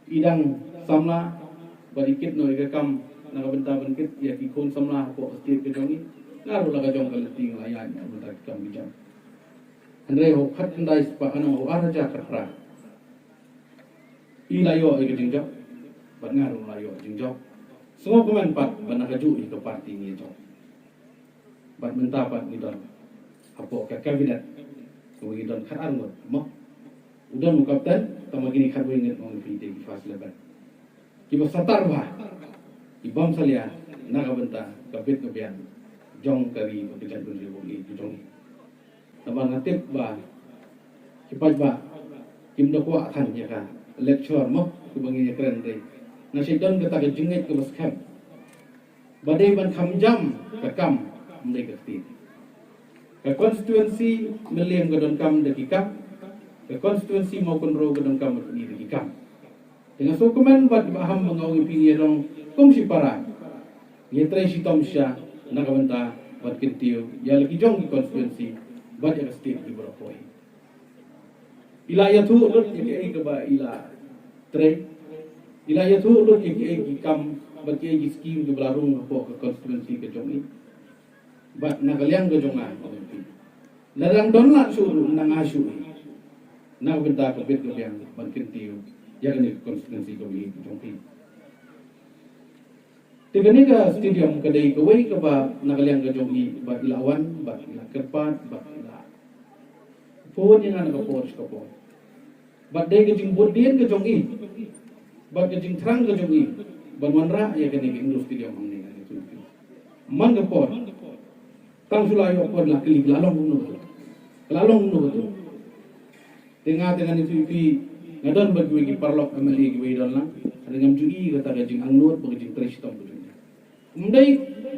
i dang samla bad i kit noh ïa ka kam na ka bynta ban kit ïa ki khun samla hapoh ka state ka jong i. Nga ruh la ka jong ka lynti nga la ïaid na ka bynta ki kam ki jam. Hynrei ha u khatkhyndai spah, hynrei ha u ar hajar khatphra, i la ïoh ïa ka jingjop bad nga ruh nga la ïoh jingjop. Sngewkmen pat ba na kajuh ïa ka party ngi ïa jop. Bad mynta pat ngi don hapoh ka cabinet kaba ngi don khatar ngut, mo. U don u captain, tangba kine khatwei ngut, mo, ngi pynïaid ki first eleven. Kiba satar bha, ki bym salia na ka bynta ka bit ka biang jong ka ri bad ka jaitbynriew ka jong ngi. Namar nga tip ba ki paidbah kim da kwah than ïa ka lecture, mo, kaba ngi ïa kren, hynrei nga shu don kata ka jingngeit kaba skhem ba dei ban kham jam ka kam, ym dei ka ktien. Ka constituency Mylliem ka donkam da ki kam, ka constituency Mawkynrew ka donkam da ki kam. Te nga sngewkmen bad ba ham ba nga ong ïa phi, ngi ïa long kum shi para, ngi ïa trei shitom shisha na ka bynta ban kyntiew ïa la ki jong ki constituency bad ïa ka state baroh kawei. I la ïathuh lut ïa kiei kaba i la trei. I la ïathuh lut ïa kiei ki kam bad kiei ki skim kiba la rung hapoh ka constituency ka jong i. Bad na ka liang ka jong nga, nga ong ïa phi, la dang don lad shuh ruh, nang ai shuh hi na ka bynta ka bit ka biang ban kyntiew ïa kane ka constituency kaba i ka jong phi. Te kane ka stadium ka dei kawei kaba na ka liang ka jong i ba i la wan, ba i la kyrpad, ba i la phone ïa nga na ka por sha ka por. Bad dei ka jingbud dien ka jong i bad ka jingthrang ka jong i ban wanrah ïa kane ka indoor stadium hangne. Man ka por, tang shu la ïoh por la kylli, la long kumno. La long no tu. Te nga te ngan ïathuh ïa phi, nga don bad kiwei ki paralok M L A kiwei don lang. Hynrei ngam ju i kata ka jingangnud bad ka jingtrei shitom ka jong ngi. Ym dei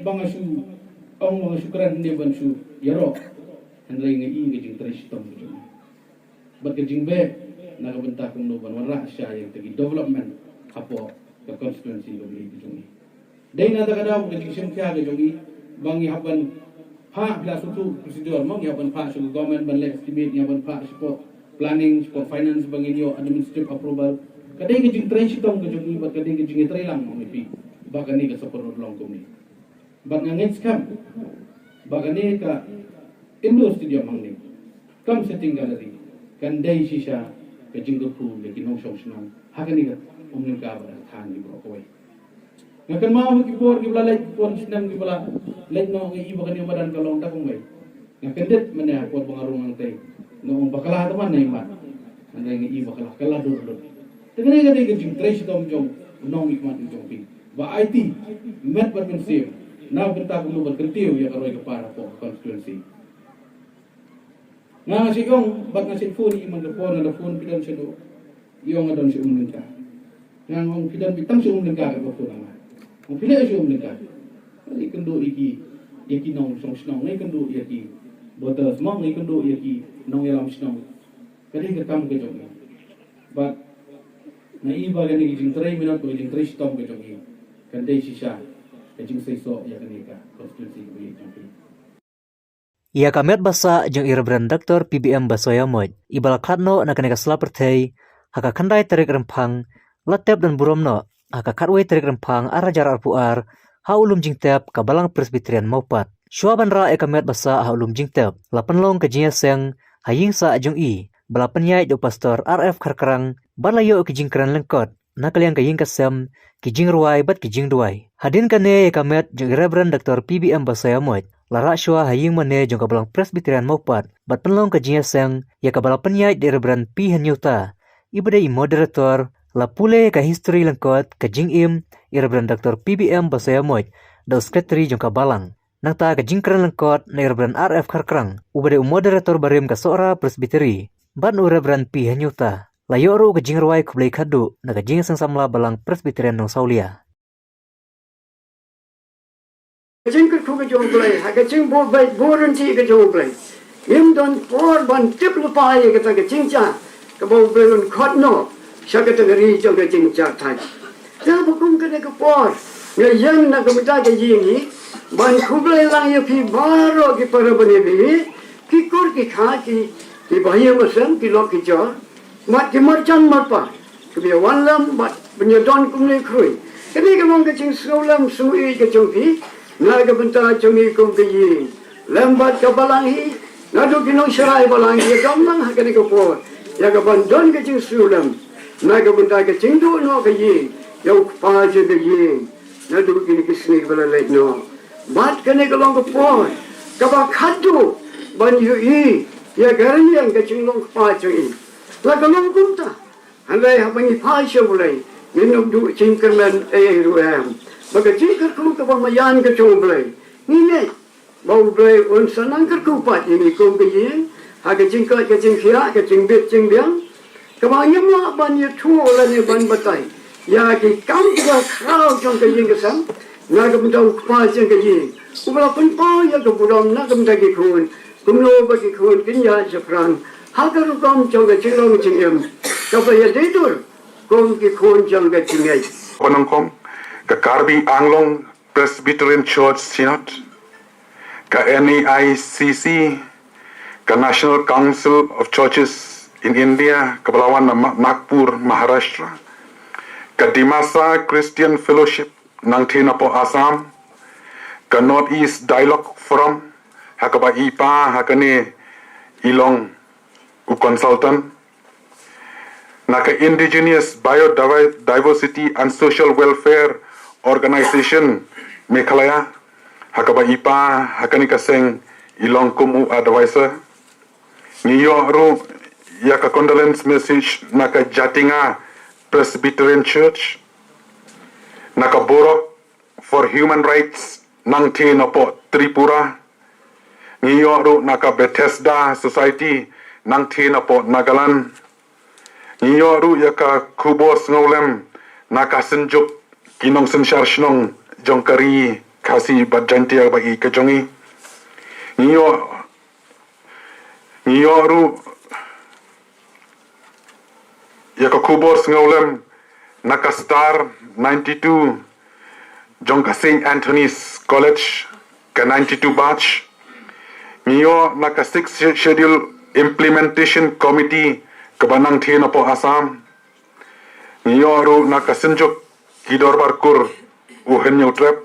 ba nga shu ong, ba nga shu kren ne ban shu ïaroh. Hynrei nga i ka jingtrei shitom ka jong ngi bad ka jingbeh na ka bynta kumno ban wanrah sha ïa kita ki development hapoh ka constituency ka jong ngi. Dei na kata ka daw ka jingshim khia ka jong ngi ba ngi hap ban phah, phi la sngewthuh procedure mo, ngi hap ban phah sha ka government ban leh estimate, ngi hap ban phah shapoh planning, shapoh finance ba ngin ïoh administrative approval. Ka dei ka jingtrei shitom ka jong ngi bad ka dei ka jingïatreilang mo, ngi phi ba kane ka Saper Road long kumne. Bad nga ngeit skhem ba kane ka indoor stadium hangne, kam sitting gallery, kan dei shisha ka jingkyrkhu ïa ki nongshong shnong ha kane ka Umlyngka bad ha ka thaiñ baroh kawei. Nga kynmaw ha ki por kiba la leit, ki por ki snem kiba la leit noh, nga i ba kane ka madan ka long da kumwei. Nga kyndit mynne ha por ba nga rung nangtei, nga ong ba ka la tymmen na i mat. Hynrei nga i ba ka la, ka la dur lut. Te kane ka dei ka jingtrei shitom jong u nongmihkhmat jong phi ba aiti met bad mynsiem na ka bynta kumno ban kyntiew ïa ka roi ka par hapoh ka constituency. Nga, nga shait ong bad nga shait phone ïa i man ka por, nga da phone, phi don shaduh? I ong nga don sha Umlyngka. Nga ong phi don beit tang sha Umlyngka, ka phone nga. Ong phi leh sha Umlyngka. Ngi kynduh ïa ki, ïa ki nongshong shnong, ngi kynduh ïa ki voters mo, ngi kynduh ïa ki nongïalam shnong. Ka dei ka kam ka jong ngi. Bad nga i ba kane ka jingtrei minot, ka jingtrei shitom ka jong ngi kan dei shisha ka jingseisoh ïa kane ka constituency kaba ïeit jong phi. Ïa ka met ba sah jong i Reverend Doctor P B M Basaiawmoit, iba la khlad noh na kane ka sla pyrthei ha ka khyndai tarik Rymphang, la tep don burom noh ha ka khatwei tarik Rymphang ar hajar arphew ar ha u lum jingtep ka Balang Presbyterian Mawpat. Shuwa ban rah ïa ka met ba sah ha u lum jingtep, la pynlong ka jingïaseng ha ïing sah jong i, ba la pynïaid da u Pastor R F Kharkrang, bad la ïoh ki jingkren lyngkot na ka liang ka ïing ka sem, ki jingrwai bad ki jingduwai. Hadien kane, ïa ka met jong i Reverend Doctor P B M Basaiawmoit la rah shuwa ha ïing mane jong ka Balang Presbyterian Mawpat bad pynlong ka jingïaseng, ïa kaba la pynïaid da i Reverend P Hynñiewta, iba dei i moderator. La pule ka history lyngkot ka jingim i Reverend Doctor P B M Basaiawmoit da u secretary jong ka Balang. Nangta ka jingkren lyngkot na i Reverend R F Kharkrang, uba dei u moderator barim ka Sohra Presbytery, bad na u Reverend P Hynñiewta. La ïoh ruh ka jingrwai khublei khadduh na ka Jingïaseng Samla Balang Presbyterian Nongsawlia. Ka jingkyrkhu ka jong U Blei, ha ka jingbuh beit buh rynti ka jong U Blei, ngim don por ban tip lypa ïa kata ka jingjia kaba U Blei un khot noh sha kata ka ri jong ka jingjia thait. Te ba kum kane ka por, nga ïeng na ka bynta ka ïing hi ban khublei lang ïa phi baroh ki para bangeit hi, ki kur ki kha, ki, ki bahaïing bahasem, ki lok ki jor, bad ki marjan marpa kiba ïa wan lem bad ban ïa don kumne khrui. Kane ka long ka jingsngewlem sngewsih ka jong phi na ka bynta jong ngi kum ka ïing. Lem bad ka balang hi, naduh ki nongsharai balang ki ïa don lang ha kane ka por ïa ka ban don ka jingsngewlem na ka bynta ka jingduh noh ka ïing ïa u kpa jong ka ïing. Naduh kine ki sngi kiba la leit noh, bad kane ka long ka por kaba khadduh ban ïohi ïa ka rynïeng ka jinglong kpa jong i. La ka long kumta, hynrei haba ngi phai sha U Blei, ngin ym duh jingkyrmen ei ei ruh em. Ba ka jingkyrkhu kaba maïan ka jong U Blei, ngi ngeit ba U Blei un sa nang kyrkhu pat ïa ngi kum ka ïing ha ka jingkoit ka jingkhiah, ka jingbit jingbiang, kaba ngim lah ban ïathuh lane ban batai ïa ki kam kiba khraw jong ka ïing ka sem na ka bynta u kpa jong ka ïing, uba la pynpaw ïa ka burom na ka bynta ki khun, kumno ba ki khun kin ïaid shaphrang ha ka rukom jong ka jinglong jingim kaba ïadei dur kum ki khun jong ka jingngeit. Ka nongkong, ka Karbi Anglong Presbyterian Church Synod, ka N A I C C, ka National Council of Churches in India, kaba la wan na Ma-, Nagpur, Maharashtra, ka Dimasa Christian Fellowship, Nangthe Napoh, Assam, ka North East Dialogue Forum, ha kaba i pa ha kane i long u consultant, na ka Indigenous Biodiversity and Social Welfare Organization Meghalaya, ha kaba i pa ha kane ka seng i long kum u advisor. Ngi ïoh ruh ïa ka condolence message na ka Jatinga Presbyterian Church, na ka Borok for Human Rights Nangthe Napoh Tripura, Ngi ïoh ruh na ka Bethesda Society nangthie na Port Nagaland. Ngi ïoh ruh ïa ka khubor sngewlem na ka Synjuk ki nongsynshar shnong jong ka ri Khasi bad Jaintia ba i ka jong i. Ngi ïoh, ngi ïoh ruh ïa ka khubor sngewlem na ka Star ninety-two jong ka Saint Anthony's College, ka ninety-two batch. Ngi ïoh na ka Sixth Schedule Implementation Committee kaba nangthie na Port Assam. Ngi ïoh ruh na ka Synjuk ki Dorbar Kur u Hynñiewtrep.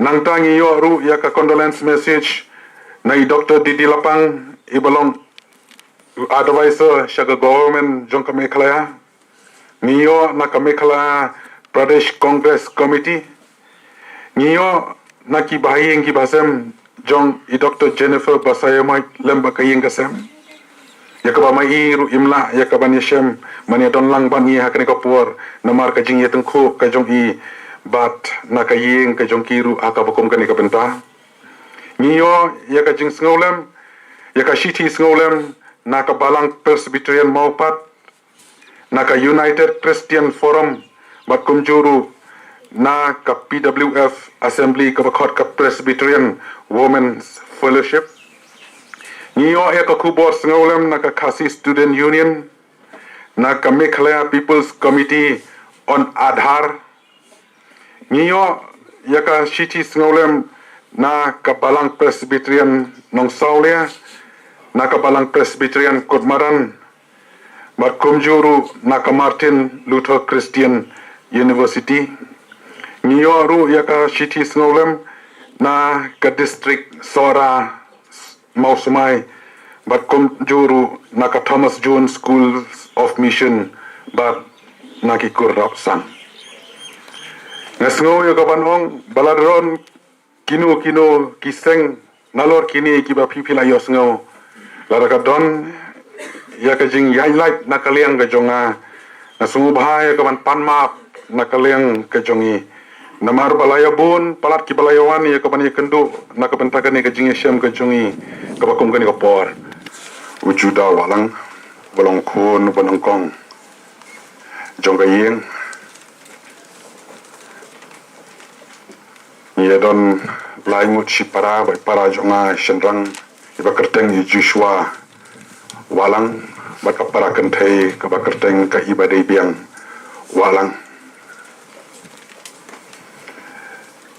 Nangta ngi ïoh ruh ïa ka condolence message na i Doctor Didi Lapang, i ba long advisor sha ka government jong ka Meghalaya. Ngi ïoh na ka Meghalaya Pradesh Congress Committee. Ngi ïoh na ki bahaïing ki bahasem jong i Doctor Jennifer Basaiawmoit lem bad ka ïing ka sem. Ïa kaba ma i ruh im lah ïa kaban ïashem ban ïadon lang bad ngi ha kane ka por, namar ka jingïatyngkhuh ka jong i bad na ka ïing ka jong ki ruh ha kaba kum kane ka bynta. Ngi ïoh ïa ka jingsngewlem, ïa ka shithi sngewlem na ka Balang Presbyterian Mawpat, na ka United Christian Forum, bad kumjuh ruh na ka P W F Assembly kaba khot ka Presbyterian Women's Fellowship. Ngi ïoh ïa ka khubor sngewlem na ka Khasi Student Union, na ka Meghalaya People's Committee on Aadhaar. Ngi ïoh ïa ka shithi sngewlem na ka Balang Presbyterian Nongsawlia, na ka Balang Presbyterian Kutmadan, bad kumjuh ruh na ka Martin Luther Christian University. Ngi ïoh ruh ïa ka shithi sngewlem na ka District Sohra Mawsmai, bad kumjuh ruh na ka Thomas Jones School of Mission, bad na ki kur rap san. Nga sngew ïa kaban ong ba la don kino kino ki seng nalor kine kiba phi phi la ïohsngew. Lada ka don ïa ka jingïaid lait na ka liang ka jong nga, nga sngewbha ïa kaban pan map na ka liang ka jong i. Namar ba la ïa bun palat kiba la ïa wan ïa kaban ïakynduh na ka bynta kane ka jingïashem ka jong i kaba kum kane ka por. U Judah Wahlang, ba long khun ba nyngkong jong ka ïing. Ngi ïa don lai ngut shipara, ba i para jong nga shynrang iba kyrteng i Joshua Wahlang, bad ka para kynthei kaba kyrteng ka Ibadeibiang Wahlang.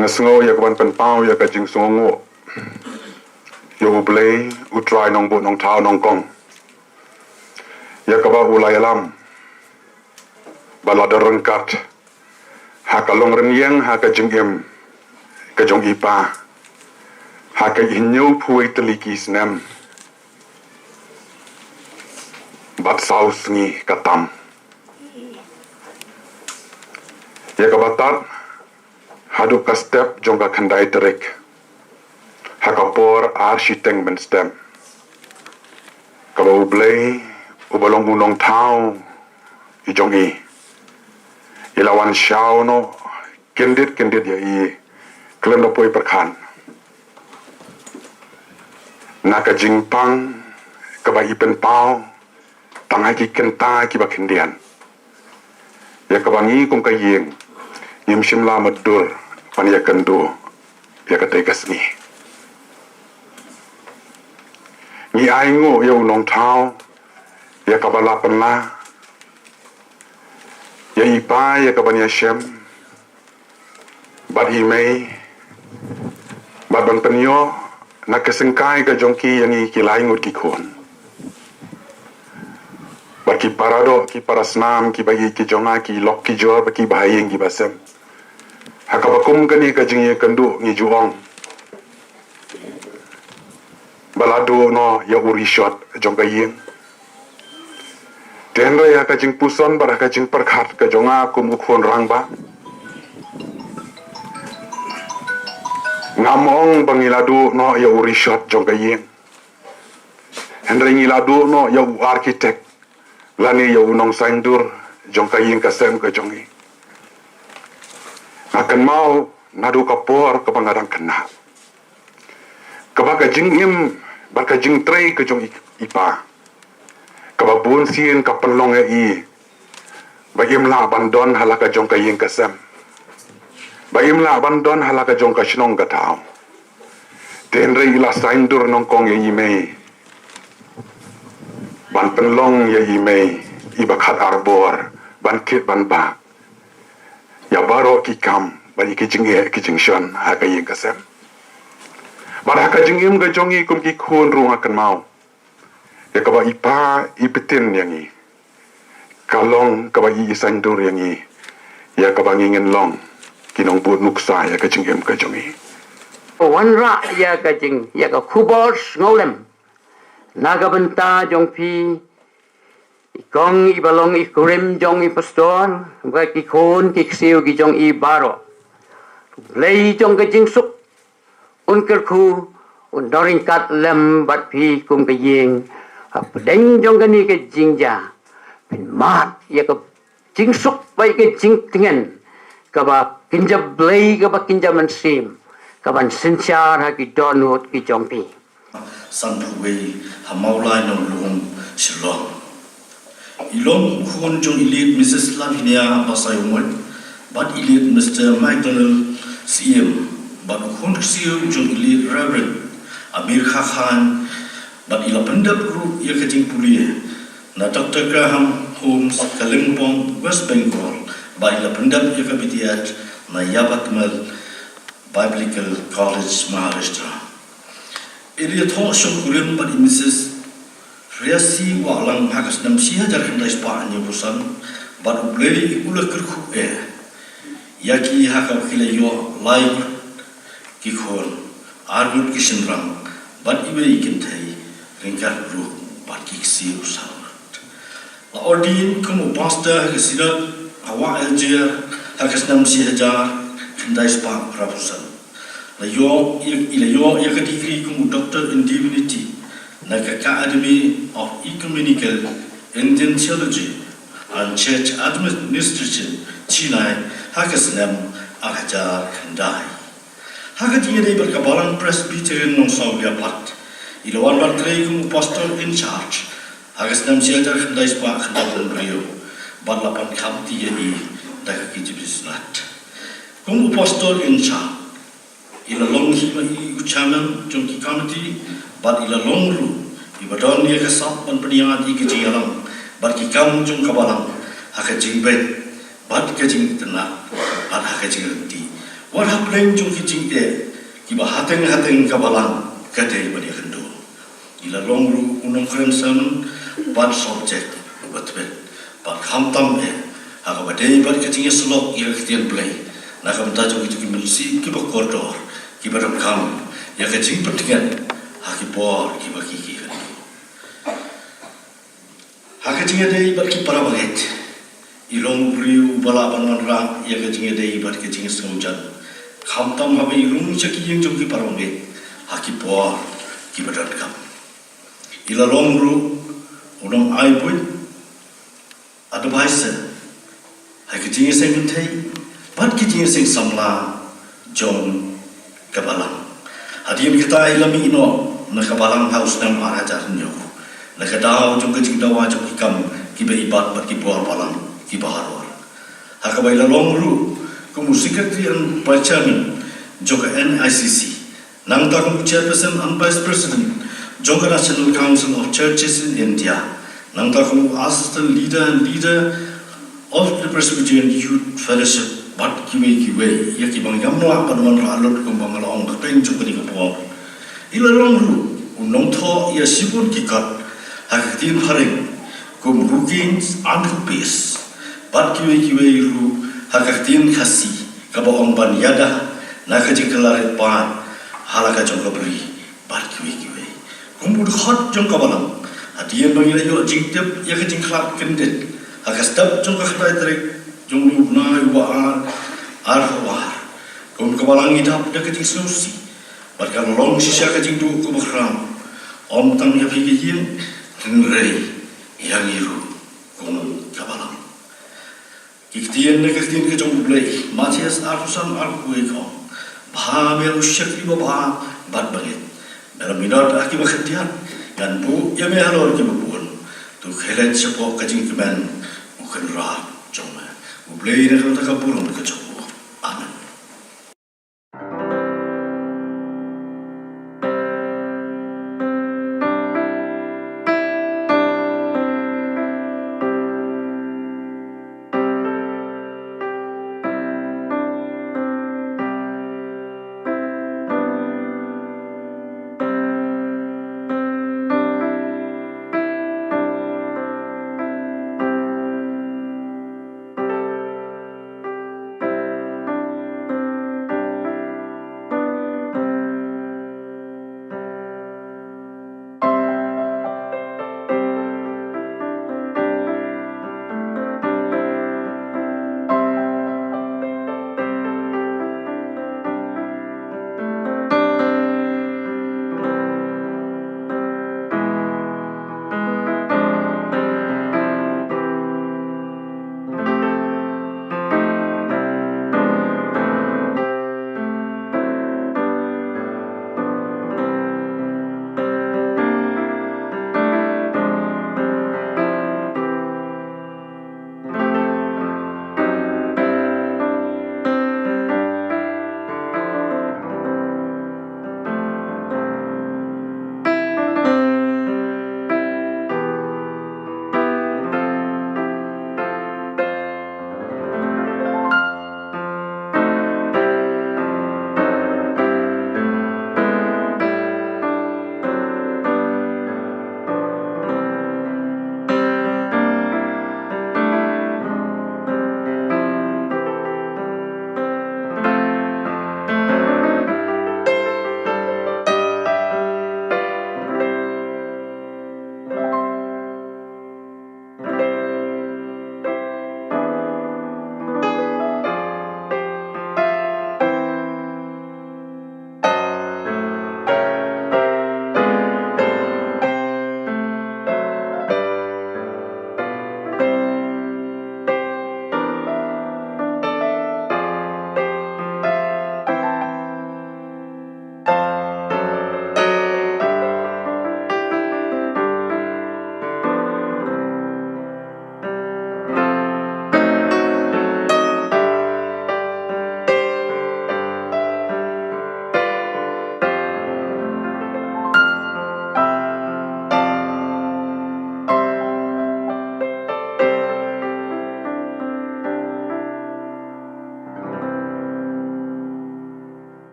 Nga sngew ïa kaban pynpaw ïa ka jingsngewnguh ïa U Blei, U Trai Nongbuh Nongthaw Nongkong, ïa kaba u la ïalam ba la don ryngkat ha ka longrynïeng ha ka jingim ka jong i pa ha ka hynñiewphew wei tylli ki snem bad saw sngi ka tam. Ïa kaba tad haduh ka step jong ka khyndai tarik ha ka por ar shiteng mynstep, kaba U Blei uba long U Nongthaw i jong i, i la wan shaw noh kyndit kyndit ïa i khlem da poi pyrkhat na ka jingpang kaba i pynpaw tang ha ki kynta kiba khyndiat, ïa kaba ngi kum ka ïing ngim shym la mutdur ban ïakynduh ïa katei ka sngi. Ngi ainguh ïa U Nongthaw ïa kaba la pynlah ïa i pa ïa kaban ïashem bad i mei, bad ban pynïoh na ka syngkai ka jong ki ïa ngi ki lai ngut ki khun, bad ki para doh ki para snam kiba ïeit ki jong nga, ki lok ki jor bad kiba ha ïing kiba sem. Ha kaba kum kane ka jingïakynduh ngi ju ong ba la duh noh ïa u rishot jong ka ïing. Te hynrei ha ka jingpuson bad ha ka jingpyrkhat ka jong nga kum u khun rangbah, ngam ong ba ngi la duh noh ïa u rishot jong ka ïing. Hynrei ngi la duh noh ïa u architect lane ïa u nongsaiñdur jong ka ïing ka sem ka jong ngi. Nga kynmaw naduh ka por kaba nga dang khynnah, Kaba ka jingim bad ka jingtrei ka jong i, i pa, kaba bun sien ka pynlong ïa i ba im lah ban don ha la ka jong ka ïing ka sem, ba im lah ban don ha la ka jong ka shnong ka thaw. Te hynrei i la saiñdur nyngkong ïa i mei ban pynlong ïa i mei i ba khat ar bor ban kit ban bah ïa baroh ki kam bad ïa ki jingeh ki jingshon ha ka ïing ka sem. Bad ha ka jingim ka jong i kum ki khun ruh nga kynmaw ïa kaba i pa i btin ïa ngi, ka long kaba i, i saiñdur ïa ngi ïa kaba ngi ngin long ki nongbud nuksa ïa ka jingim ka jong i. Wanrah ïa ka jing, ïa ka khubor sngewlem na ka bynta jong phi, i kong i ba long i kurim jong i pastor, bad ki khun ki ksiew ki jong i baroh. Blei jong ka jingsuk un kyrkhu, un don ryngkat lem bad phi kum ka ïing. Hapdeng jong kane ka jingjia, phin mad ïa ka jingsuk bad ïa ka jingtngen kaba kynja blei, kaba kynja mynsiem, kaban synshar ha ki dohnud ki jong phi. Sanphew wei ha Mawlai Nonglum, Shillong. I long u khun jong i late Missus Lavinia Basaiawmoit bad i late Mister McDonald Syiem, bad u khun ksiew jong i late Reverend Amir Khakhan, bad i la pyndep ruh ïa ka jingpule na Doctor Graham Homes, Kalimpong, West Bengal, bad i la pyndep ïa ka B.Th na Yavatmal Biblical College, Maharashtra. I la ïathoh shongkurim bad i Missus Riasi Wahlang ha ka snem shi hajar khyndai spah hynñiewphew san, bad U Blei u la kyrkhu eh ïa ki ha kaba ki la ïoh lai ngut ki khun, ar ngut ki shynrang bad iwei i kynthei, ryngkat ruh bad ki ksiew saw ngut. La ordain kum u pastor ha ka Synod ha Wah Alger ha ka snem shi hajar khyndai spah phraphew san. La ïoh, i la ïoh ïa ka degree kum u Doctor in Divinity na ka Academy of Ecumenical Indian Theology and Church Administration, Chennai, ha ka snem ar hajar khyndai. Ha ka jingïadei bad ka Balang Presbyterian Nongsawlia pat, i la wan ban trei kum u pastor in charge ha ka snem shi hajar khyndai spah khyndai phew hynriew, bad la pan khamti ïa i da ka KJP Synod. Kum u pastor in charge, i la long hi ma i u chairman jong ki committee, bad i la long ruh i ba don ïa ka sap ban pynïaid ïa ka jingïalang bad ki kam jong ka Balang ha ka jingbeit bad ka jingitynnad bad ha ka jingrynti, wat hapdeng jong ki jingeh kiba hateng hateng ka Balang ka dei ban ïakynduh. I la long ruh u nongkren sermon bad subject uba tbit, bad khamtam eh ha kaba dei bad ka jingïasyllok ïa ka ktien Blei na ka bynta jong kito ki mynsiem kiba kordor, kiba donkam ïa ka jingpyntngen ha ki por kiba ki ki kynduh. Ha ka jingïadei bad ki para bangeit, i long u briew uba lah ban wanrah ïa ka jingïadei bad ka jingsngewjan, khamtam haba i rung sha ki ïing jong ki para bangeit ha ki por kiba donkam. I la long ruh u nongai buit, advisor, ha ki jingïaseng kynthei bad ki jingïaseng samla jong ka Balang. Hadien kata i la mih noh na ka Balang ha u snem ar hajar hynñiew, na ka daw jong ka jingdawa jong ki kam kiba i bat bad ki bor Balang kiba halor, ha kaba i la long ruh kum u Secretary and Vice Chairman jong ka NICC, nangta kum u Chairperson and Vice President jong ka National Council of Churches in India, nangta kum u Assistant Leader and Leader of the Presbyterian Youth Fellowship, bad kiwei kiwei ïa kiba ngi ym lah ban wanrah lut kumba nga la ong hapdeng jong kane ka por. I la long ruh u nongthoh ïa shibun ki kot ha ka ktien phareng kum Rukins and Rupes, bad kiwei kiwei ruh ha ka ktien Khasi kaba ong ban ïada na ka jingkylla rit paid ha la ka jong ka bri, bad kiwei kiwei. Kum u dkhot jong ka Balang, hadien ba ngi la ïoh jingtip ïa ka jingkhlad kyndit ha ka step jong ka khyndai tarik jong une u bnai uba ar, arphew ar, kum ka Balang ngi dap da ka jingsngewsih bad ka long shisha ka jingduh kaba khraw, ym tang ïa phi ka ïing hynrei ïa ngi ruh kum ka Balang. Ki ktien na ka ktien ka jong U Blei, Mathaios arphew san arphew wei ka ong, bha me u shakri babha bad bangeit, Nalor minot ha ki ba khyndiat, ngan buh ïa me halor ki ba bun. To khie leit shapoh ka jingkmen u kynrad jong me. U Blei un ai ka burom ka jong u. Amen.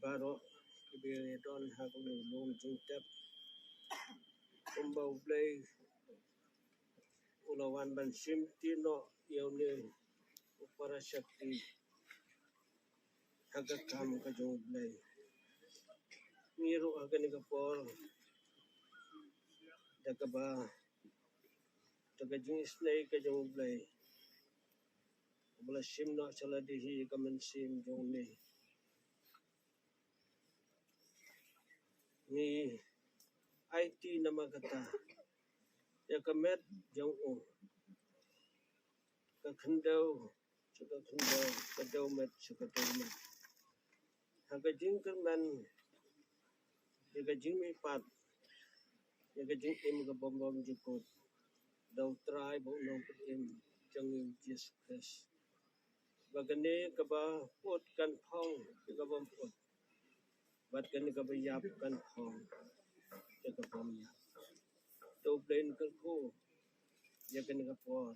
Baroh kiba ïadon ha kane ka lum jingtep, kumba U Blei u la wan ban shim ti noh ïa une u para shakti ha ka kam ka jong U Blei. Ngi ruh ha kane ka por, da kaba, da ka jingisynei ka jong U Blei, uba la shim noh sha lade hi ka mynsiem jong une, ngi aiti namar kata ïa ka met jong u, ka khyndew sha ka khyndew, ka dewmet sha ka dewmet, ha ka jingkyrmen, ïa ka jingmihpat, ïa ka jingim ka bym bymjukut da U Trai bad U Nongpynim jong ngi U Jisu Khrist, ba kane kaba put kan phong ïa ka bym put, bad kane kaba ïap kan phong ïa ka bym ïap. To U Blei un kyrkhu ïa kane ka por.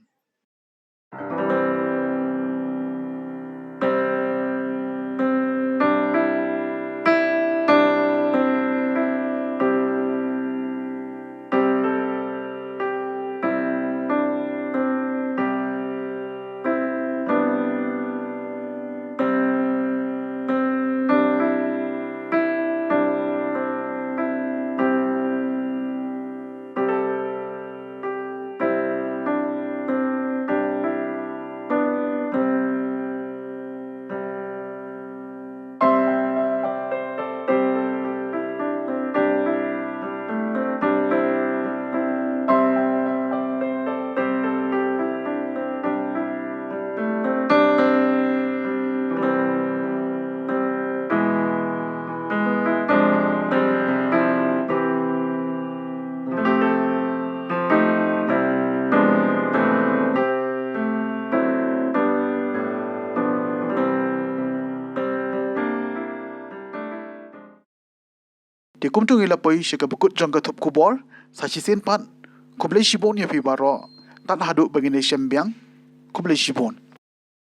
Te kumta ngi la poi sha kaba kut jong ka thup khubor. Sa shisien pat, khublei shibun ïa phi baroh. Tad haduh ba ngin ïashem biang, khublei shibun.